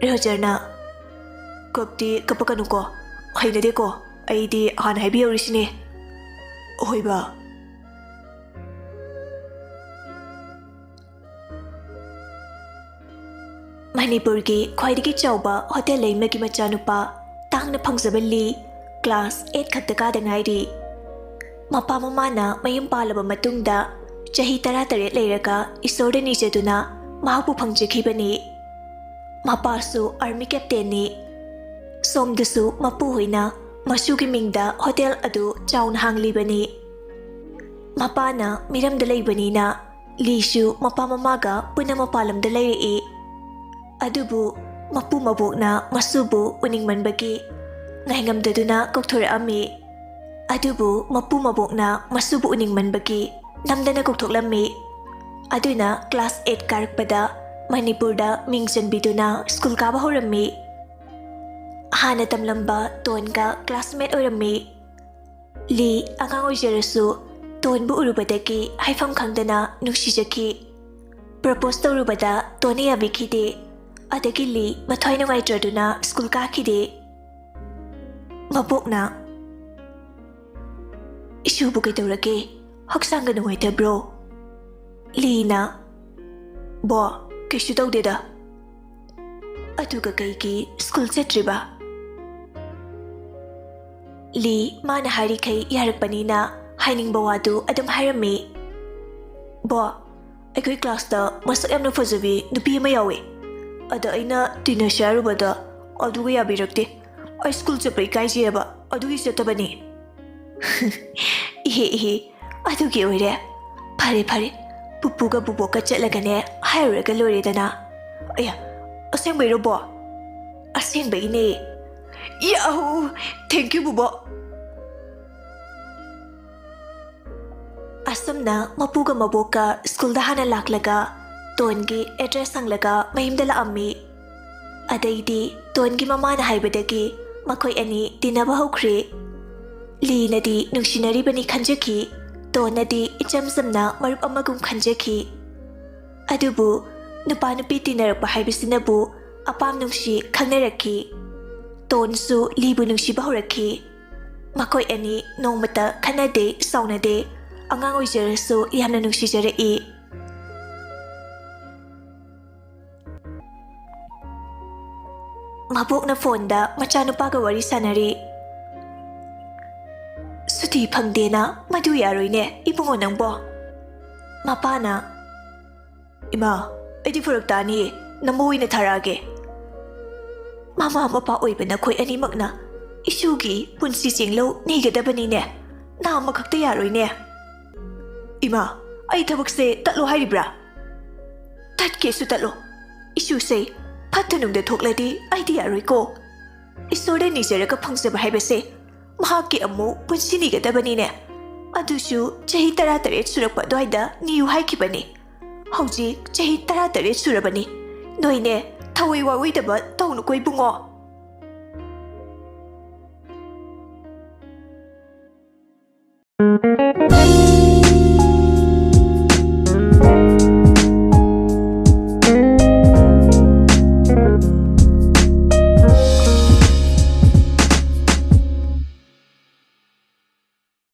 ꯔꯣꯖꯔꯅ, "ꯀꯞꯇꯤ ꯀꯞꯄꯛꯀꯅꯨꯀꯣ, ꯍꯩꯅꯗꯦꯀꯣ, ꯑꯩꯗꯤ ꯍꯥꯟꯅ ꯍꯥꯏꯕꯤꯍꯧꯔꯤꯁꯤꯅꯦ꯫" "ꯍꯣꯏ ꯕꯥ꯫" ꯃꯅꯤꯄꯨꯔꯒꯤ ꯈ꯭ꯋꯥꯏꯗꯒꯤ ꯆꯥꯎꯕ ꯍꯣꯇꯦꯜ ꯂꯩꯃꯒꯤ ꯃꯆꯥꯅꯨꯄꯥ, ꯇꯥꯡꯅ ꯐꯪꯖꯕ ꯂꯤ, ꯀ꯭ꯂꯥꯁ ꯑꯩꯠ ꯈꯛꯇ ꯀꯥꯗ ꯉꯥꯏꯔꯤ꯫ ꯃꯄꯥ ꯃꯃꯥꯅ ꯃꯌꯨꯝ ꯄꯥꯜꯂꯕ ꯃꯇꯨꯡꯗ ꯆꯍꯤ ꯇꯔꯥꯇꯔꯦꯠ ꯂꯩꯔꯒ ꯏꯁꯣꯔꯗ ꯅꯤꯖꯗꯨꯅ ꯃꯍꯥꯛꯄꯨ ꯐꯪꯖꯈꯤꯕꯅꯤ꯫ ꯃꯄꯥꯁꯨ ꯑꯥꯔꯃꯤ ꯀꯦꯞꯇꯦꯟꯅꯤ꯫ ꯁꯣꯝꯗꯁꯨ ꯃꯄꯨꯍꯣꯏꯅ ꯃꯁꯨꯒꯤ ꯃꯤꯡꯗ ꯍꯣꯇꯦꯜ ꯑꯗꯨ ꯆꯥꯎꯅ ꯍꯥꯡꯂꯤꯕꯅꯤ꯫ ꯃꯄꯥꯅ ꯃꯤꯔꯝꯗ ꯂꯩꯕꯅꯤꯅ ꯂꯤꯁꯨ ꯃꯄꯥ ꯃꯃꯥꯒ ꯄꯨꯟꯅ ꯃꯄꯥꯟ ꯂꯝꯗ ꯂꯩꯔꯛꯏ꯫ ꯑꯗꯨꯕꯨ ꯃꯄꯨ ꯃꯕꯣꯛꯅ ꯃꯁꯨꯕꯨ ꯎꯅꯤꯡꯃꯟꯕꯒꯤ ꯉꯥꯏꯉꯝꯗꯗꯨꯅ ꯀꯧꯊꯣꯔꯛꯑꯝꯃꯤ꯫ ꯑꯗꯨꯕꯨ ꯃꯄꯨ ꯃꯕꯣꯛꯅ ꯃꯁꯨꯕꯨ ꯎꯅꯤꯡꯃꯟꯕꯒꯤ ꯅꯝꯗꯅ ꯀꯧꯊꯣꯛꯂꯝꯃꯤ꯫ ꯑꯗꯨꯅ ꯀ꯭ꯂꯥꯁ ꯑꯩꯠ ꯀꯥꯔꯛꯄꯗ ꯃꯅꯤꯄꯨꯔꯗ ꯃꯤꯡ ꯆꯟꯕꯤꯗꯨꯅ ꯁ꯭ꯀꯨꯜ ꯀꯥꯕ ꯍꯧꯔꯝꯃꯤ꯫ ꯍꯥꯟꯅ ꯇꯝꯂꯝꯕ ꯇꯣꯟꯒ ꯀ꯭ꯂꯥꯁꯃꯦꯠ ꯑꯣꯏꯔꯝꯃꯤ꯫ ꯂꯤ ꯑꯉꯥꯡ ꯑꯣꯏꯖꯔꯁꯨ ꯇꯣꯟꯕꯨ ꯎꯔꯨꯕꯗꯒꯤ ꯍꯥꯏꯐꯝ ꯈꯪꯗꯅ ꯅꯨꯡꯁꯤꯖꯈꯤ꯫ ꯄ꯭ꯔꯄꯣꯁ ꯇꯧꯔꯨꯕꯗ ꯇꯣꯟꯅ ꯌꯥꯕꯤꯈꯤꯗꯦ꯫ ꯑꯗꯒꯤ ꯂꯤ ꯃꯊ꯭ꯋꯥꯏ ꯅꯨꯡꯉꯥꯏꯇ꯭ꯔꯗꯨꯅ ꯁ꯭ꯀꯨꯜ ꯀꯥꯈꯤꯗꯦ꯫ ꯃꯕꯣꯛꯅ, "ꯏꯁꯨꯕꯨ ꯀꯩꯗꯧꯔꯒꯦ? ꯍꯛꯆꯥꯡꯒ ꯅꯨꯡꯉꯥꯏꯇꯕ꯭ꯔꯣ?" ꯂꯤꯅ, "ꯕꯣ, ꯀꯩꯁꯨ ꯇꯧꯗꯦꯗ꯫" "ꯑꯗꯨꯒ ꯀꯩꯒꯤ ꯁ꯭ꯀꯨꯜ ꯆꯠꯇ꯭ꯔꯤꯕ?" ꯂꯤ ꯃꯥꯅ ꯍꯥꯏꯔꯤꯈꯩ ꯌꯥꯔꯛꯄꯅꯤꯅ ꯍꯥꯏꯅꯤꯡꯕ ꯋꯥꯗꯨ ꯑꯗꯨꯝ ꯍꯥꯏꯔꯝꯃꯤ꯫ "ꯕꯣ, ꯑꯩꯈꯣꯏ ꯀ꯭ꯂꯥꯁꯇ ꯃꯁꯛ ꯌꯥꯝꯅ ꯐꯖꯕꯤ ꯅꯨꯄꯤ ꯑꯃ ꯌꯥꯎꯋꯦ꯫ ꯑꯗ ꯑꯩꯅ ꯇꯤꯟꯅꯁꯦ ꯍꯥꯏꯔꯨꯕꯗ ꯑꯗꯨꯒ ꯌꯥꯕꯤꯔꯛꯇꯦ꯫ ꯑꯩ ꯁ꯭ꯀꯨꯜ ꯆꯠꯄ ꯏꯀꯥꯏꯖꯩꯌꯦꯕ, ꯑꯗꯨꯒꯤ ꯆꯠꯇꯕꯅꯤ꯫" "ꯏꯍꯦ ꯏꯍꯦ, ꯑꯗꯨꯒꯤ ꯑꯣꯏꯔꯦ꯫ ꯐꯔꯦ ꯐꯔꯦ, ꯄꯨꯄꯨꯒ ꯕꯨꯕꯣꯛꯀ ꯆꯠꯂꯒꯅꯦ ꯍꯥꯏꯔꯨꯔꯒ ꯂꯣꯏꯔꯦꯗꯅ꯫" "ꯑꯌꯥ, ꯑꯁꯦꯡꯕꯩꯔꯣ ꯕꯣ?" "ꯑꯁꯦꯡꯕꯒꯤꯅꯦ꯫" "ꯌꯥꯍꯨ! Thank you ꯕꯨꯕꯣꯛ!" ꯑꯁꯨꯝꯅ ꯃꯄꯨꯒ ꯃꯕꯣꯛꯀ ꯁ꯭ꯀꯨꯜꯗ ꯍꯥꯟꯅ ꯂꯥꯛꯂꯒ ꯇꯣꯟꯒꯤ ꯑꯦꯗ꯭ꯔꯦꯁ ꯍꯪꯂꯒ ꯃꯌꯨꯝꯗ ꯂꯥꯛꯑꯝꯃꯤ꯫ ꯑꯗꯩꯗꯤ ꯇꯣꯟꯒꯤ ꯃꯃꯥꯅ ꯍꯥꯏꯕꯗꯒꯤ ꯃꯈꯣꯏ ꯑꯅꯤ ꯇꯤꯟꯅꯕ ꯍꯧꯈ꯭ꯔꯦ꯫ ꯂꯤꯅꯗꯤ ꯅꯨꯡꯁꯤꯅꯔꯤꯕꯅꯤ ꯈꯟꯖꯈꯤ, ꯇꯣꯟꯅꯗꯤ ꯏꯆꯝ ꯆꯝꯅ ꯃꯔꯨꯞ ꯑꯃꯒꯨꯝ ꯈꯟꯖꯈꯤ꯫ ꯑꯗꯨꯕꯨ ꯅꯨꯄꯥ ꯅꯨꯄꯤ ꯇꯤꯟꯅꯔꯛꯄ ꯍꯥꯏꯕꯁꯤꯅꯕꯨ ꯑꯄꯥꯝ ꯅꯨꯡꯁꯤ ꯈꯪꯅꯔꯛꯈꯤ꯫ ꯇꯣꯟꯁꯨ ꯂꯤꯕꯨ ꯅꯨꯡꯁꯤꯕ ꯍꯧꯔꯛꯈꯤ꯫ ꯃꯈꯣꯏ ꯑꯅꯤ ꯅꯣꯡꯃꯇ ꯈꯠꯅꯗꯦ, ꯁꯥꯎꯅꯗꯦ, ꯑꯉꯥꯡ ꯑꯣꯏꯖꯔꯁꯨ ꯌꯥꯝꯅ ꯅꯨꯡꯁꯤꯖꯔꯛꯏ꯫ ꯃꯕꯣꯛꯅ ꯐꯣꯟꯗ ꯃꯆꯥꯅꯨꯄꯥꯒ ꯋꯥꯔꯤ ꯁꯥꯟꯅꯔꯤ꯫ "ꯁꯨꯇꯤ ꯐꯪꯗꯦꯅ? ꯃꯗꯨ ꯌꯥꯔꯣꯏꯅꯦ ꯏꯕꯨꯡꯉꯣ ꯅꯪꯕꯣ꯫" ꯃꯄꯥꯅ, "ꯏꯃꯥ, ꯑꯩꯗꯤ ꯐꯔꯛ ꯇꯥꯅꯤꯌꯦ, ꯅꯃꯧ ꯑꯣꯏꯅ ꯊꯥꯔꯛꯑꯒꯦ꯫" ꯃꯃꯥ ꯃꯄꯥ ꯑꯣꯏꯕ ꯅꯈꯣꯏ ꯑꯅꯤꯃꯛꯅ ꯏꯁꯨꯒꯤ ꯄꯨꯟꯁꯤ ꯆꯦꯡꯂꯧ ꯅꯤꯒꯗꯕꯅꯤꯅꯦ, ꯅꯥꯝꯃꯈꯛꯇ ꯌꯥꯔꯣꯏꯅꯦ꯫ "ꯏꯃꯥ, ꯑꯩ ꯊꯕꯛꯁꯦ ꯇꯠꯂꯣ ꯍꯥꯏꯔꯤꯕ꯭ꯔꯥ?" "ꯇꯠꯀꯦꯁꯨ ꯇꯠꯂꯣ, ꯏꯁꯨꯁꯦ ꯐꯠꯇ ꯅꯨꯡꯗ ꯊꯣꯛꯂꯗꯤ ꯑꯩꯗꯤ ꯌꯥꯔꯣꯏꯀꯣ꯫ ꯏꯁꯣꯔꯗ ꯅꯤꯖꯔꯒ ꯐꯪꯖꯕ ꯍꯥꯏꯕꯁꯦ ꯃꯍꯥꯛꯀꯤ ꯑꯃꯨꯛ ꯄꯨꯟꯁꯤ ꯅꯤꯒꯗꯕꯅꯤꯅꯦ꯫ ꯑꯗꯨꯁꯨ ꯆꯍꯤ ꯇꯔꯥꯇꯔꯦꯠ ꯁꯨꯔꯛꯄ ꯑꯗꯨꯋꯥꯏꯗ ꯅꯤꯌꯨ ꯍꯥꯏꯈꯤꯕꯅꯤ꯫ ꯍꯧꯖꯤꯛ ꯆꯍꯤ ꯇꯔꯥꯇꯔꯦꯠ ꯁꯨꯔꯕꯅꯤ꯫ ꯅꯣꯏꯅꯦ, ꯊꯋꯥꯏ ꯋꯥꯑꯣꯏꯗꯕ ꯇꯧꯅꯨꯀꯣ ꯏꯕꯨꯡꯉꯣ꯫